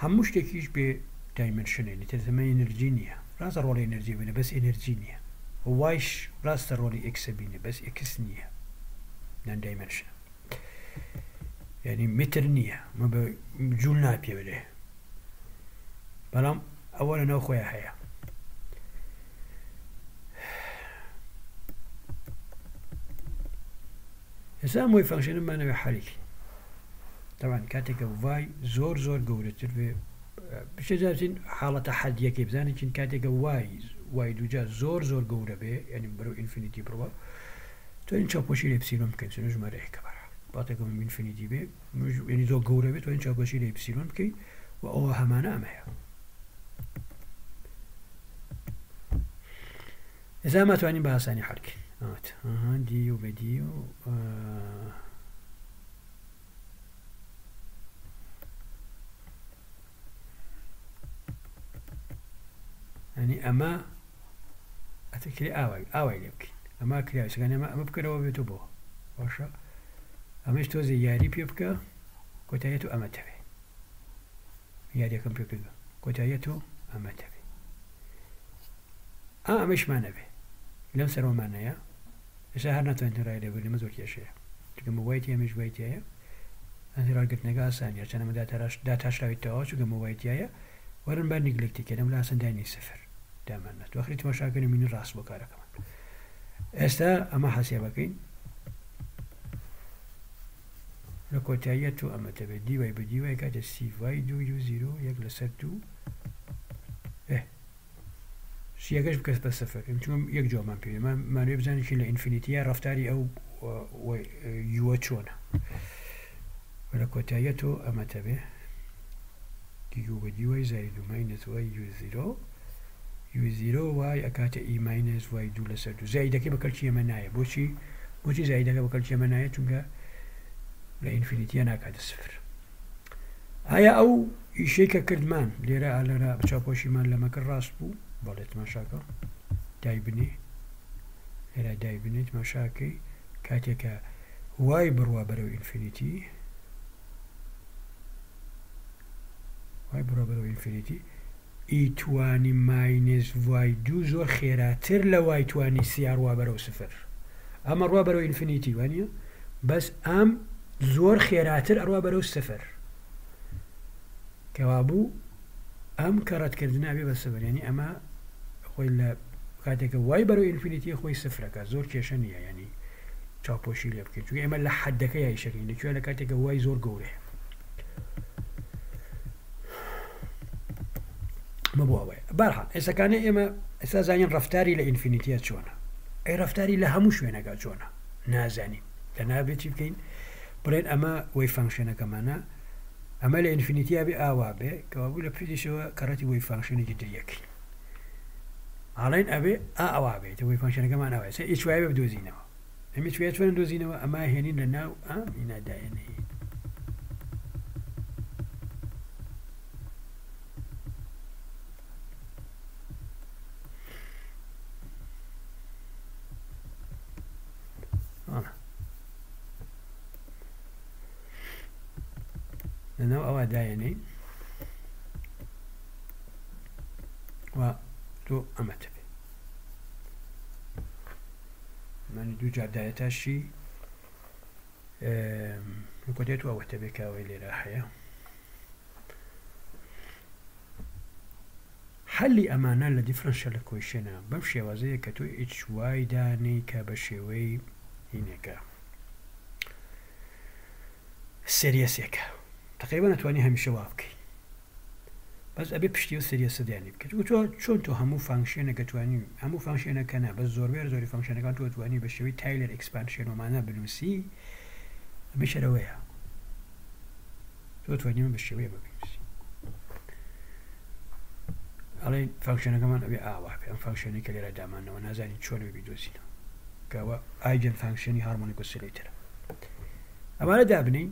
هەموو شتێکیش بێ dimension ێنی تەرزەمە ئێنرجی نییە. ڕاستە ڕۆڵی ئێنرجی بینە بەس ئێنرجی نییە. y ش ڕاستە ڕۆڵی x ە بینە بەس x نییە. non dimension یعنی متر نییە مە بە جوول ناپێورێ بەڵام ئەوە لە ناو خۆیان هەیە. ئێستا ئەم wave function ەمانەوێ حەلیکەین. تەبعەن کاتێکە y زۆر زۆر گەورەتر بێ بچێ جارچین حاڵەتە حەدیەکەی بزانین چین کاتێکە y y دووجار زۆر زۆر گەورە بێ یعنی بەرەو infinity بڕوە توانین چاوپۆشی لە ئپسیلۆن بکەین چون ژمارەیەکە بەرە باتێکە infinity بێ یعنی زۆر گەورە بێت توانین چاوپۆشی لە ئپسیلۆن بکەین و ئەوە هەمانە ئەمەیە. ئێستا ئەمە توانین بە ئاسانی حەل کەین. ئەوەت ئەها d u بە d u ینی ئەمە ئەتەکرێ ئاوای ئاوای لێ بکەین ئەمە کراویسەکان ئەمە ئەمە بکەرەوە بێتەوە بۆ باشە ئەمەش تۆزێ یاری پێ بکە کۆتاییەت و ئەمە تەوێ یاریەکەم پێ کردو کۆتاییەت و ئەمە تەوێ ئا ئەمەشمان نەبێ لەم سەرەوەمانەیە ئێستا هەر ناتوانین ڕای لێ بگرین ئەمە زۆر کێشەیە چونکە مە y تیایە ئەمەش y تیایە ئەنتی ڕاگرتنەکە ئاسان نیە چەند ئەمە داتاراش داتاشراویتەوە چونکە مە y تیایە وەرن با neglect ی کەین ئەم لە ئاسان داینی سفر دامان نات وەخری تماشاکەن مینی ڕاست بۆ کارەکەمان ئێستا ئەمە حەسێبەکەین لە کۆتاییە تۆ ئەمە دەبێت d y بە d y کاتە سی y دوو u zero یەک لەسەر دوو ئێ سیەکەش بکەس بە سفر چون یەک جوابمان پێ مانوێ بزانین لە infinity ە ڕفتاری ئەو u ە چۆنە لە کۆتاییە تۆ ئەمە تەبێ du بە d y زاید و minus y u zero u zero y ئەکاتە e minus y دوو لەسەر دوو زایدەکەی بە کەلکی ئێمە نایە. بۆچی بۆچی زایدەکە بە کەلکی ئێمە نایە؟ چونکە لە infinity ە ناکاتە سفر. ئایا ئەو ئیشەی کە کردمان لێرە ئالەرە چاپۆشیمان لەمە کرد ڕاست بوو؟ بەڵێ تماشاکە دایبنێ لێرە دایبنێ تماشاکەی کاتێکە y بڕوا بەرەو infinity y بڕوا بەرەو infinity e توانی minus y دوو زۆر خێراتر لە y توانی سی ڕوا بەرەو سفر. ئەمە ڕوا بەرەو infinity وانە بەس ئەم زۆر خێراتر ئەڕوا بەرەو سفر. کەوابوو ئەم کەڕەتکردنە بێ بە سفر یعنی ئەمە خۆی لە کاتێکە y بەرەو infinity خۆی سفرەکە زۆر کێشە نییە یعنی چاپۆشی لێ بکەین چونکە ئێمە لە حەدەکە یایشەکەین لەکوێ لە کاتێکە y زۆر گەورەیە. ئەمە بۆ ئەوەیە بەرحاڵ ئێستاکانە ئێمە ئێستا زانین ڕەفتاری لە infinity ە چۆنە ئەی ڕەفتاری لە هەموو شوێنەکە چۆنە نازانین لە نابێت چی بکەین بڵێن ئەمە wave function ەکەمانە ئەمە لە infinity یا بێ ئاوا بێ کەوابوو لە پشتیشەوە کەڕەتی wave function ێکی تر یەکەین ئاڵێن ئەبێ ئا ئەوا بێت wave function ەکەمان ئەوە سێ ئیچ y بدۆزینەوە ئەم ئیچ وای چۆن دۆزینەوە ئەمە هێنین لە ناو ئەم ئینا داێنین لەناو ئەوە دایەنەی و تۆ ئەمە تەبێ من دوو جار دایەتاشی کۆتێت و ئەوە تەبێ کاوەی لێرە هەیە. حەلی ئەمانە لە differential equation ە بەم شێوازەیە کە تۆ h y دانێی کە بە شێوەی هینێکە series ێکە تقریبا ئەتوانی هەمیشە وا بکەی بەس ئەبێ پشتی و series ە دیانی بکەیت تۆ چۆن تۆ هەموو function ەکە توانی هەموو function ەکە نا بەس زۆربەی زۆری function ەکان تۆ توانی بە شێوەی Taylor expansion ومانە بنووسی ئەمەش هەرەوەیە تۆ توانی بە شێوەیە بنووسی ئەڵێ function ەکەمان ئەبێ ئاوا بێ ئەم function ەی کە لێرە دامانەوە نازانین چۆن ئەبێ بیدۆزینەوە. کە ئەوە eigenfunction ی harmonic oscillator ە. ئەمانە دابنین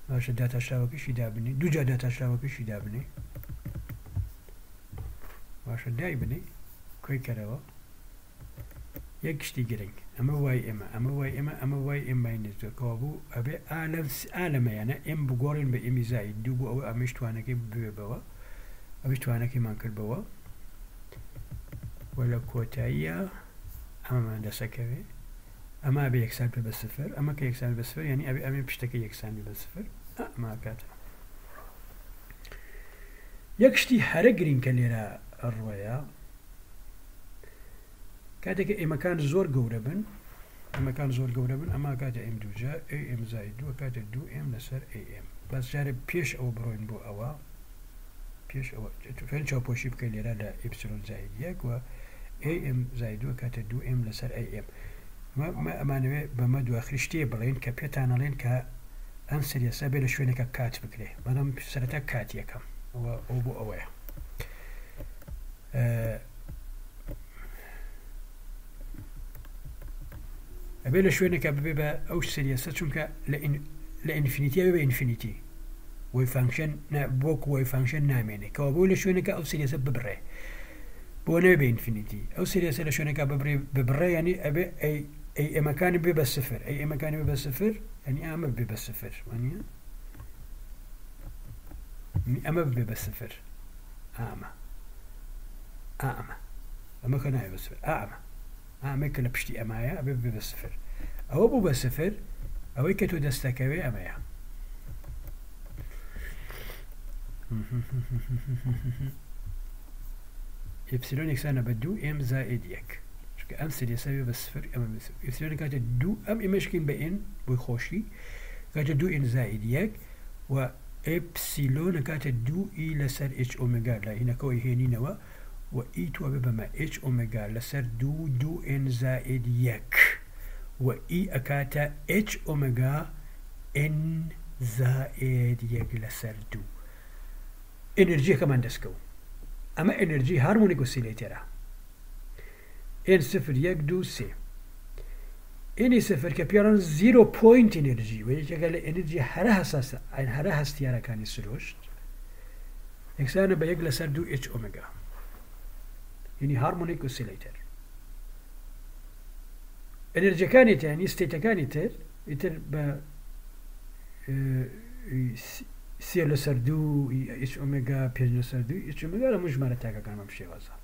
باشە، داتاشراوەکەشی دابنی، دوو جار داتاشراوەکەشی دابنی باشە، دای بنی کۆی کەرەوە. یەک شتی گرنگ، ئەمە y m ە، ئەمە y m ە، ئەمە y m minus دووە، کەوا بوو ئەبێ ئا لەم ئا لەمەیانە m بگۆڕین بە m ی زائید دوو بۆ ئەوە ئەمەش توانەکەی ببێ بەوە، ئەمەش توانەکەیمان کرد بەوە و لە کۆتاییە ئەمەمان دەسەکەوێ. ئەمە ئەبێ یەکسان بێ بە سفر، ئەمە کە یەکسان بە سفر یعنی ئەبێ ئەمێ پشتەکە یەکسان بێ بە سفر. ئەمە کاتە یەک شتی هەرە گرنگ کە لێرە ڕۆیە، کاتێک کە m ەکان زۆر گەورە بن، m ەکان زۆر گەورە بن، ئەمە کاتە m دووجا a m زائید دووە کاتە دوو m لەسەر a m. بەس جارێ پێش ئەوە بڕۆین بۆ ئەوە، پێش ئەوە توانین چاوپۆشی بکەین لێرە لە ئیپسیلۆن زائید یەک و a m زائید دووە کاتە دوو m لەسەر a m. ما ئەمانەوێ بەمە دواخری شتێ بڵێن کە پێتان ئەڵێن کە ئەم series ە بێ لە شوێنێکە کات بکرێ، بەڵام سەرەتا کات یەکەم ئەوە بۆ ئەوەیە. ئەبێ لە شوێنێکە ببێ بە ئەو series ە، چونکە لە infinity بێ بە infinity wave function بۆک wave function نامێنێ، کەوا بۆ لە شوێنێکە ئەو series ە ببڕێ بۆ نەبێ بە infinity. ئەو series ە لە شوێنێکە ببڕێ، ببڕێ یعنی ئەبێ ئەی m ەکانی بێ بە سفر، a m ەکانی بێ بە سفر یعنی ئەمە بێ بە سفر، وانییە؟ ئەمە بێ بە سفر، ئەمە ئەمە ئەمە کە نایە بە سفر، ئەمە ئەمە کە لە پشتی ئەمایە ئەبێ بێ بە سفر. ئەوە بوو بە سفر، ئەوەی کە تۆ دەستەکەوێ ئەمەیە. ئیپسیلۆن یەکسانە بە دوو m زائد یەک، چونکە ئەم series ە بێ بە سفر، ئەمە بێ سفر. ئیپسیلۆن کاتە دوو ئەم ئێمەشکین بە n بۆی خۆشی کاتە دوو n زائد یەک و ئێپسیلۆن کاتە دوو e لەسەر h ئۆمێگا لە هینەکەەوەی هێنینەوە و e تۆ بێ بەمە h ئۆمێگا لەسەر دوو دوو n زائد یەک و e ئەکاتە h ئۆمێگا n زائد یەک لەسەر دوو. ئێنرجیەکەمان دەستکەوت. ئەمە ئێنرجی harmonic oscillator ە. n سفر یەک دوو سێ. n ی سفر کە پێڵەن zero point energy و یەکێکە لە ئێنرجی هەرە هەساسە هەرە هەستیارەکانی سروشت، یەکسانە بە یەک لەسەر دوو h ئۆمێگا، یعنی harmonic oscillator. ئێنرجیەکانی تر یعنی state ەکانی تر ئیتر بە سێ لەسەر دوو h ئۆمێگا، پێنج لەسەر دوو h ئۆمێگا، لە ژمارە تاکەکان بەم شێوازە.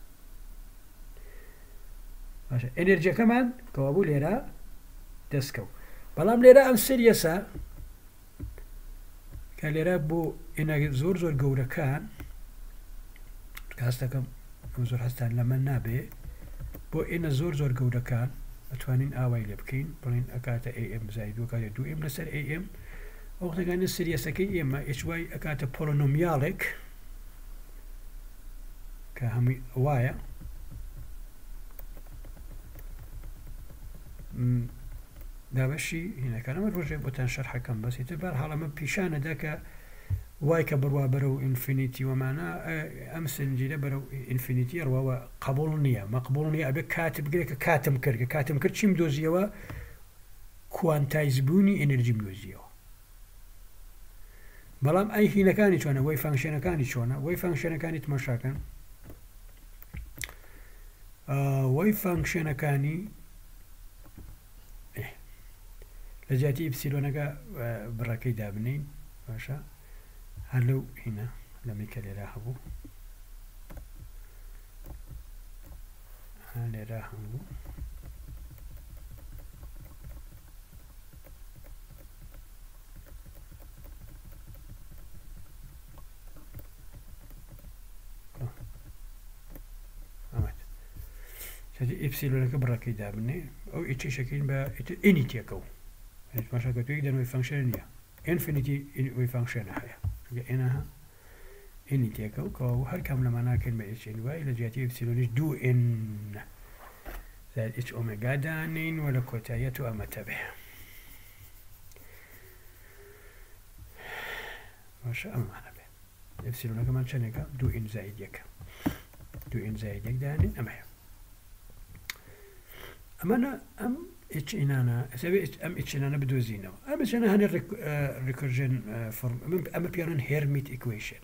باشە ئێنرجیەکەمان کەوابوو لێرە دەستکەوت. بەڵام لێرە ئەم series ە کە لێرە بۆ n ە زۆر زۆر گەورەکان هەستەکەم ئەم زۆر هەستان لەمە نابێ، بۆ n ە زۆر زۆر گەورەکان ئەتوانین ئاوای لێ بکەین، بڵین ئەکاتە a m زائد دوو ئەکاتە دوو m لەسەر a m. ئەو وەختەکانە series ەکەی ئێمە h y ئەکاتە polynomial ێک کە هەمووی وایە. دابەشی هینەکان ئەمە ڕۆژێک بۆتان شەرحەکەم، بەس ئیتر بەرحاڵ ئەمە پیشانەدا کە وای کە بڕوا بەرەو infinity وەمانە ئەم سنجیرە بەرەو infinity ڕواوە قبول نییە، مەقبول نییە. ئەبێ کات بگرێت کە کاتم کرد، کە کاتم کرد چیم دۆزیەوە؟ quantize بوونی ئێنرجیم دۆزیەوە. بەڵام ئەی هینەکانی چۆنە؟ wave function ەکانی چۆنە؟ wave function ەکانی تماشاکەن. wave function ەکانی لە جیاتی ئیپسیلۆنەکە بڕەکەی دابنین باشە، هەر لەو هینە لەمەی کە لێرە هەبوو، لێرە هەبوو. ئیپسیلۆنەکە بڕەکەی دابنێ، ئەو ئیچێشەکەین بە n ی تێکەو. ماشاکە توی دەنەوەی function نییە، infinity wave function هەیە، چونکە n ها n ی تێکەو، کەوا هەر کام لەمان ناکەین بە h n y، لە جیاتی ئیپسیلۆنیش دوو n زائد h ئۆمێگا دانین و لە کۆتاییە تۆ ئەمە تەبێ. باشە ئەمانە بێ ئیپسیلۆنەکەمان چەندێکە؟ دوو n زائد یەک، دوو n زائد یەک دانین ئەمەیە. ئەمانە ئەم H n انە ئێستا بێ ئەم H n انە بدۆزینەوە. ئەم H n انە هەنێ recursion form، ئەمە پێڵێن Hermite equation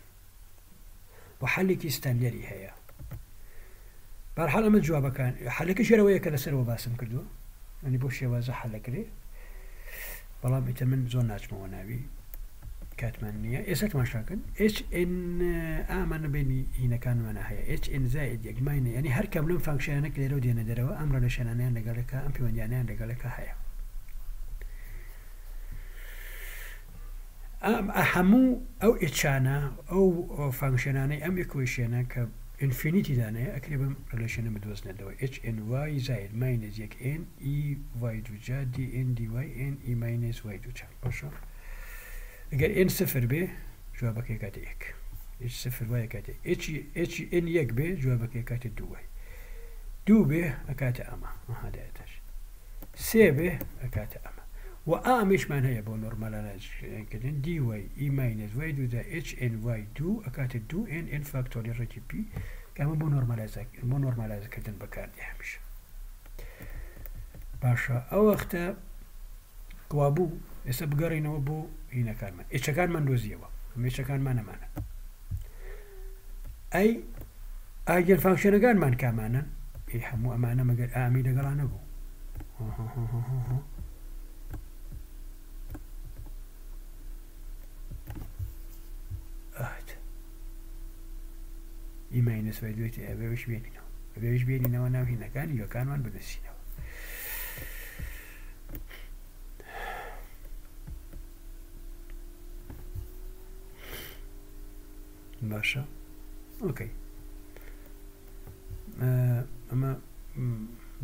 و حەلێکی standard ی هەیە. بەرحاڵ ئەمە جوابەکان حەلەکە شێرەوەیە کە لەسەرەوە باسم کردووە، ئەنی بۆ شێوازە حەلەکرێ، بەڵام ئیتر من زۆر ناچمەوە ناوی، کاتمان نییە. ئێستا تماشاکەن H n ئامانە بینی هینەکانمانە هەیە H n زائد یەک minus، ینی هەر کام لەم function انە کە لێرەوە دێنە دەرەوە ئەم relation انەیان لەگەڵێکە، ئەم پەیوەندیانیان لەگەڵێکە هەیە. ئەم هەموو ئەو H انە ئەو function انەی ئەم equation ە کە infinity دانەیە ئەکرێ بەم relation ە بدۆزنێتەوە H n y زائد minus یەک n e y دووجا d n d y n e minus y دووجا. باشە ئەگەر n سفر بێ جوابەکەی کاتە یەک، H سفر y کاتە H، H n یەک بێ جوابەکەی کاتە دوو y، دوو بێ ئەکاتە ئەمە، ئەها دایتاش سێ بێ ئەکاتە ئەمە. و ئامیشمان هەیە بۆ normalize کردن d y e minus y دوو جا H n y دوو ئەکاتە دوو n n factorial ڕێکی پی، کە ئەمە بۆ normalize کردن بەکاردێ هەمیشە. باشە ئەو وەختە وابوو ئێستا بگەڕینەوە بۆ هینەکانمان، H ەکانمان دۆزیەوە، ئەم H ەکانمان ئەمانە. ئەی eigenfunction ەکانمان کامانە؟ ئەی هەموو ئەمانە مەگەر ئامی لەگەڵا نەبوو. e minus y دوێتی ئەبێویش بێنینەوە، ئەبێویش بێنینەوە ناو هینەکان یۆکانمان بنووسینەوە. باشە okay ئەمە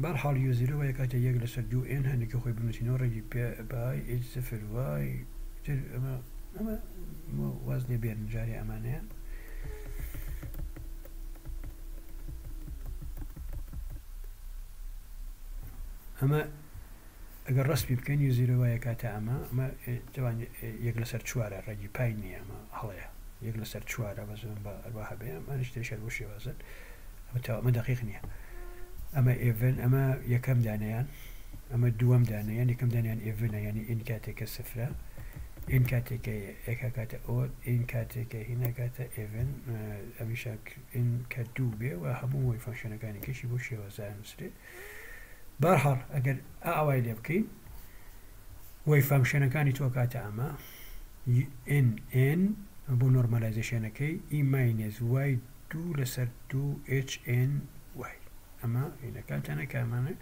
بەرحاڵ u zero وای کاتە یەک لەسەر دوو n هەندێکی خۆی بنووسینەوە ڕێگی پێ بای H سفر y تر. ئەمە واز لێ بێنن جارێ ئەمانەیە. ئەمە ئەگەر ڕسمی بکەین u zero وایە کاتە ئەمە، ئەمە تەوان یەک لەسەر چوارە، ڕێگی پای نییە، ئەمە هەڵەیە، یەک لەسەر چوارە بەزم بە ئەروا هەبێ. ئەمانش تێشەر بۆ شێوازن، ئەمە تا ئەمە دقیق نییە. ئەمە even، ئەمە یەکەم دانیان، ئەمە دووەم دانیان، یەکەم دانیان even ە، یعنی n کاتێکە سفرە، n کاتێکە یەکە کاتە odd، n کاتێکە هینە کاتە even، ئەمیشە n کە دوو بێ و هەموو وەی function ەکانی کەشی بۆ شێوازە نووسرێ. بەرحاڵ ئەگەر ئاوای لێ بکەین وەی function ەکانی تۆ کاتە ئەمە n n بۆ normalization ەکەی e minus y دوو لەسەر دوو H n y. ئەمە هینەکانتانە کامانە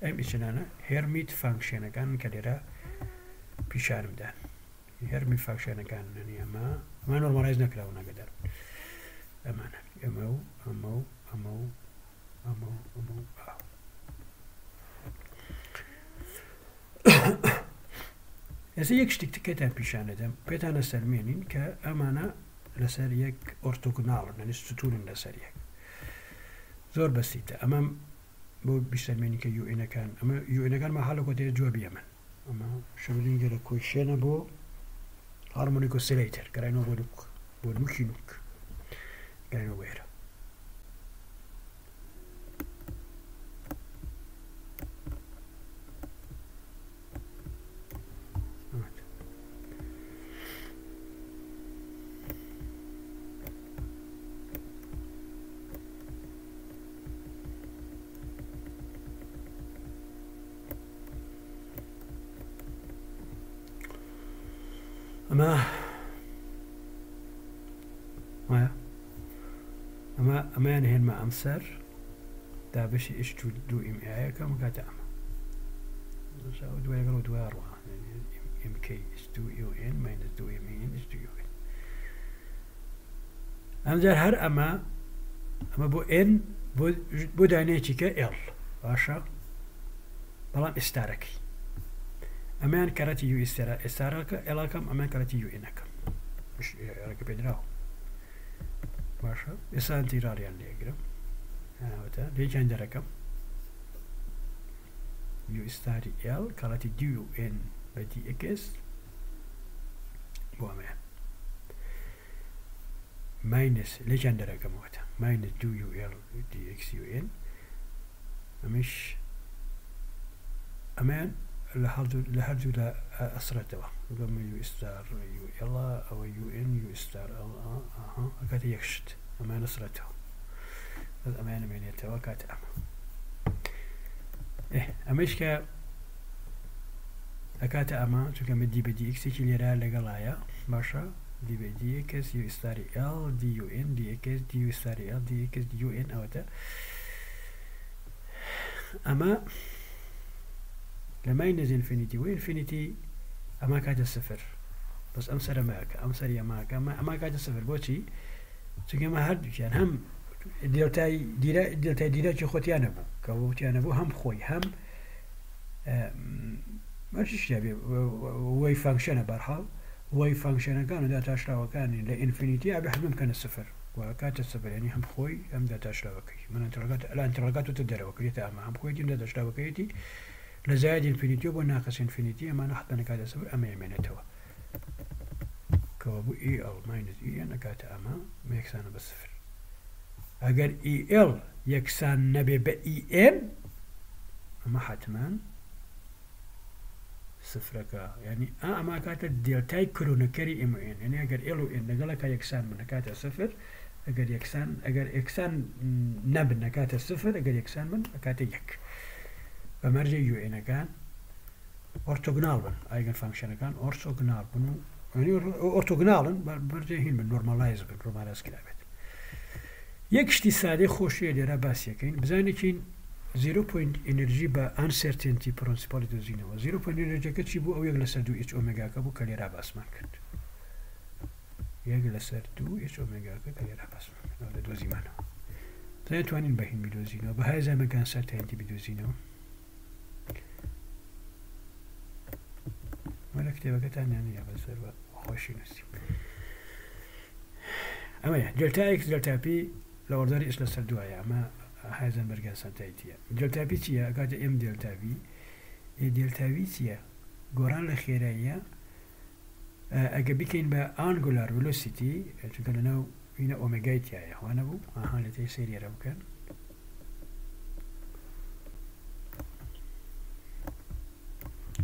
ئەم H انانە Hermite function ەکان کە لێرە پیشانمدان، Hermite function ەکان، ئەمە ئەمە normalize نەکراوە ناگەدار ئەمانە، ئەمە و ئەمە و ئەمە و ئەمە و ئەمە و ئاو. ئێستا یەک شتێک تکێتان پیشانەدەم پێتانە سەرمێنین کە ئەمانە لەسەر یەک orthogonal ن، یعنی ستونن لەسەر یەک. زۆر بەسیتە ئەمە بۆ بیسەرمێنی کە u n ەکان، ئەمە u n ەکان ما حالە کۆتایی جوابی ئەمن. ئەمە Schrödinger equation ە بۆ harmonic oscillator، گەڕێنەوە بۆ نوک، بۆ نوکی نوک گەڕێنەوە بۆ ئێرە. ئەمە وایە، ئەمە ئەمەیان هێنمە ئەم سەر دابەشی H دوو m ئەکەم کاتە ئەمە دوای لەگەڵ دوای ڕوە m k H دوو u n minus دوو m n H دوو u n. ئەمجار هەر ئەمە ئەمە بۆ n بۆ دانەیەکی کە l باشە، بەڵام ئێستارەکەی ئەمەیان کەرەتی u ئێستارە ئێستارەکە ئێڵاکەم، ئەمەیان کەرەتی u n ەکەم ڕێگە پێدراوە. باشە ئێستا integral یان لێگرم ئەوەتە لێکیان دەرەکەم u star ی l کەڵەتی d u n بە d x بۆ ئەمەیان minus لێکیان دەرەکەمەوەتە minus دوو u l d x u n ئەمش ئەمەیان لە هەردوو لە هەردوو لە ئەسڕێتەوە گەمە یو ئستار یو ئێڵە ئەوە یو ئێن یو ئستار ئەڵ ئەها ئەکاتە یەک شت ئەمەیان ئەسڕێتەوە بەس ئەمەیان ئەمێنێتەوە کاتە ئەمە ئێ ئەمەش کە ئەکاتە ئەمە چونکە ئەمە دی بە دی ئێکسێکی لێرە لەگەڵایە باشە دی بە دی ئێکس یو ئستاری ئێڵ دی یو ئێن دی ئێکس دی یو ئستاری ئێڵ دی ئێکس دی یو ئێن ئەوەتە ئەمە لە ماینەس ئینفینیتی و ئینفینیتی ئەمە کاتە سفر بەس ئەم سەرە ماکە ئەم سەری ئەماکە ئەمە ئەمە کاتە سفر بۆچی چونکە ئەمە هەردووکیان هەم دلتای دیرا دلتای دیراکی خۆتیان نەبوو کە وتیان نەبوو هەم خۆی هەم وەی فانکشنە بەرحاڵ وەی فانکشنەکان و داتاشراوەکانی لە ئینفینیتی ئەبێ حتمما بکەنە سفر و کاتە سفر یعنی هەم خۆی هەم داتاشراوەکەی من ئەنتڕگات لە ئەنتڕگات وتە دەرەوە کرێتە ئەمە هەم خۆیەتی هەم داتاشراوەکەیەتی لە زایەد ئینفینیتیەوە بۆ ناقس ئینفینیتی ئەمانە حتمما ئەکاتە سفر ئەمە ئەمێنێتەوە کەوابوو ئی ئێڵ ماینس ئی ئێن ئەکاتە ئەمە یەکسانە بە سفر ئەگەر ئی ئێڵ یەکسان نەبێ بە ئی ئێن ئەمە حتمما سفرەکە یعنی ئا ئەمە کاتە دێلتای کرۆنەکەری ئێم و ئێن یعنی ئەگەر ئێڵ و ئێن لەگەڵەکە یەکسان بن ئەکاتە سفر ئەگەر یەکسان ئەگەر یەکسان نەبن ئەکاتە سفر ئەگەر یەکسان بن ئەکاتە یەک بە مەرجێ یو ئێنەکان ئۆرتۆگناڵ بن ئایگن فانکشنەکان ئۆرتۆگناڵ بن و ئۆرتۆگناڵن بەرجێ هین بن نۆرمالایز بن نۆرمالایز کرابێت یەک شتی سادەی خۆشیە لێرە باسیەکەین بزانێکین زیرۆ پۆینت ئینرجی بە ئەنسێرتێنتی پرۆنسیپاڵی دۆزینەوە زیرۆ پۆینت ئینرجیەکە چی بوو ئەو یەک لەسەر دوو ئێچ ئۆمێگاکە بوو کە لێرا باسمان کرد یەک لەسەر دوو ئێچ ئۆمێگاکە کە لێرا باسمان کرد لە دۆزیمانەوە دەتوانین بە هین بیدۆزینەوە بە هایزەمەکان سەرتێنتی بیدۆزینەوە وە لە کتێبەکەتان نیە بەسەر بە خۆشی نووسی ئەمەیە دلتا ئێکس دلتا پی لە ئۆردەری ئێس لەسەر دوایە ئەمە هایزنبرگە سەنتایتیە دلتا پی چییە ئەکاتە ئێم دلتا ڤی ئێ دلتا ڤی چییە گۆڕان لە خێراییە ئەگە بیکەین بە ئانگولار ڤلۆسیتی چونکە لەناو وینە ئۆمێگای تایە وانە بوو ئاها لە تێ سەیریەرە بکەن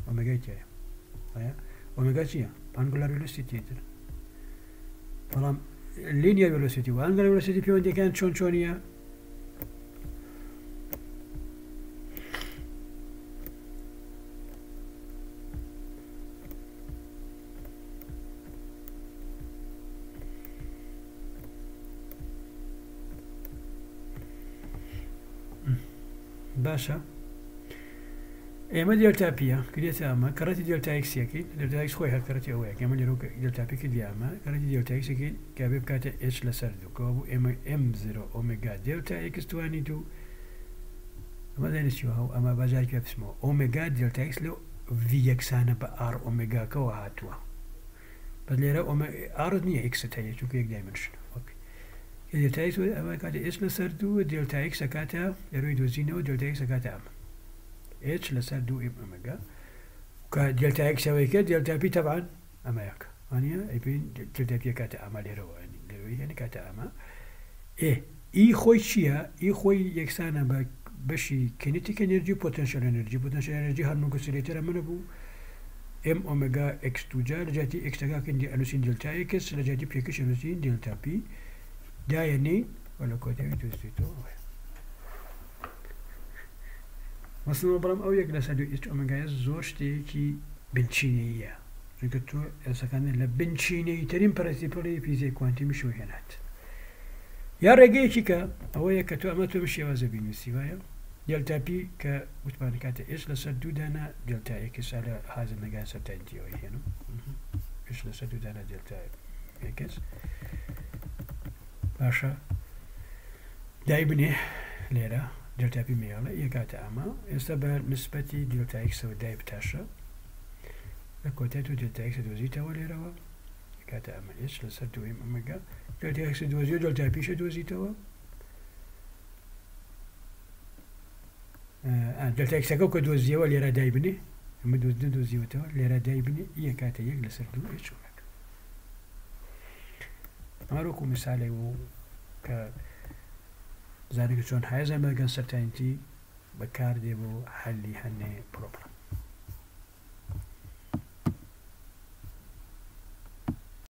ئۆمێگای تایە ئۆمێگا چییە ئانگولار ڤلۆسیتی تر بەڵام لینیەر ڤلۆسیتی و ئانگولار ڤلۆسیتی پەیوەندیەکان چۆن چۆنیە باشە ئێمە دێلتا پیە کرێتە ئەمە کەڕەتی دێلتا ئێکسیەکەین دێلتا ئێکس خۆی هەر کەڕەتی ئەوەیە ئێمە لێرە دێلتا پی کردی ئەمە کەڕەتی دێلتا ئێکسەکەین کە بێ بکاتە ئێچ لەسەر دوو کەوا بوو ئێمە ئێم زیرۆ ئۆمێگا دێلتا ئێکس توانی دوو ئەمە دەنی چیوە هەو ئەمە بەجارێکی پێ بچمەوە ئۆمێگا دێلتا ئێکس لەو ڤی یەکسانە بە ئاڕ ئۆمێگاکەوە هاتووە بەس لێرە ئۆمە ئاڕت نییە ئێکست هەیە چونکە یەک دایمنشن وەک دێلتا ئێکس ئەمە کاتە ئێچ لەسەر دوو دێلتا ئێکس ئەکاتە لەروی دۆزینەوە دێلتا ئێکس ئەکاتە ئەمە ئێچ لەسەر دوو ئێم ئۆمێگا کە دێلتا ئێکس ئەوەی کرد دێلتا پی تەبعەن ئەمە یەکە وانە ئەی پی دێلتا پی ئەکاتە ئەمە لێرەوە لێرەوەی هێنە کاتە ئەمە ئێ ئی خۆی چییە؟ ئی خۆی یەکسانە بە بەشی کینێتیک ئێنێرجی و پۆتێنشیال ئێنێرجی پۆتێنشیال ئێنێرجی هەر نوکسیلێتەرە منە بوو ئێم ئۆمێگا ئێکس دووجار لە جیاتی ئێکسەکە کەین ئەنووسین دلتا ئێکس لە جیاتی پێکش ئەنووسین دلتا پی دایەنین و لە کۆتایی دۆزیتەوە ئەوەیە مەسەڵەن بەڵام ئەو یەک لەسەر دوو ئێچ ئۆمێگایە زۆر شتێکی بنچینەییە چونکە تۆ ئێسەکان لە بنچینەییترین پرەنسیپڵی فیزیای کوانتیمیشەوە هێنات یا ڕێگەیەکی کە ئەوەیە کە تۆ ئەمە تۆ بە شێوازە بینوسی وایە دلتا پی کە وتمان کاتە ئێچ لەسەر دوو دانە دلتا ئێکس لە هازنەگان سەرتاینتیەوەی هێنم ئێچ لەسەر دوو دانە دلتا ئێکس باشە دایبنێ لێرە دلتا پی مێڵە یەکاتە ئەمە ئێستا بە نسبەتی دلتا ئێکسەوە دای بتاشە لە کۆتای تۆ دلتا ئێکس دۆزیتەوە لێرەوە کاتە ئەمە ئێچ لەسەر دووەم ئۆمێگا دلتا ئێکس دۆزیەوە دلتا پیشە دۆزیتەوە دلتا ئێکسەکە کە دۆزیەوە لێرە دایبنێ ئەمە دۆز دۆزیوەتەوە لێرە دایبنێ یە کاتە یەک لەسەر دوو ئێچ ئۆمێگا ئەمە وەکو مثالێک بوو کە بزانێت کە چۆن هایزنبرگن سەرتاینتی بەکاردێ بۆ حەلی هەنێ پرۆبلم.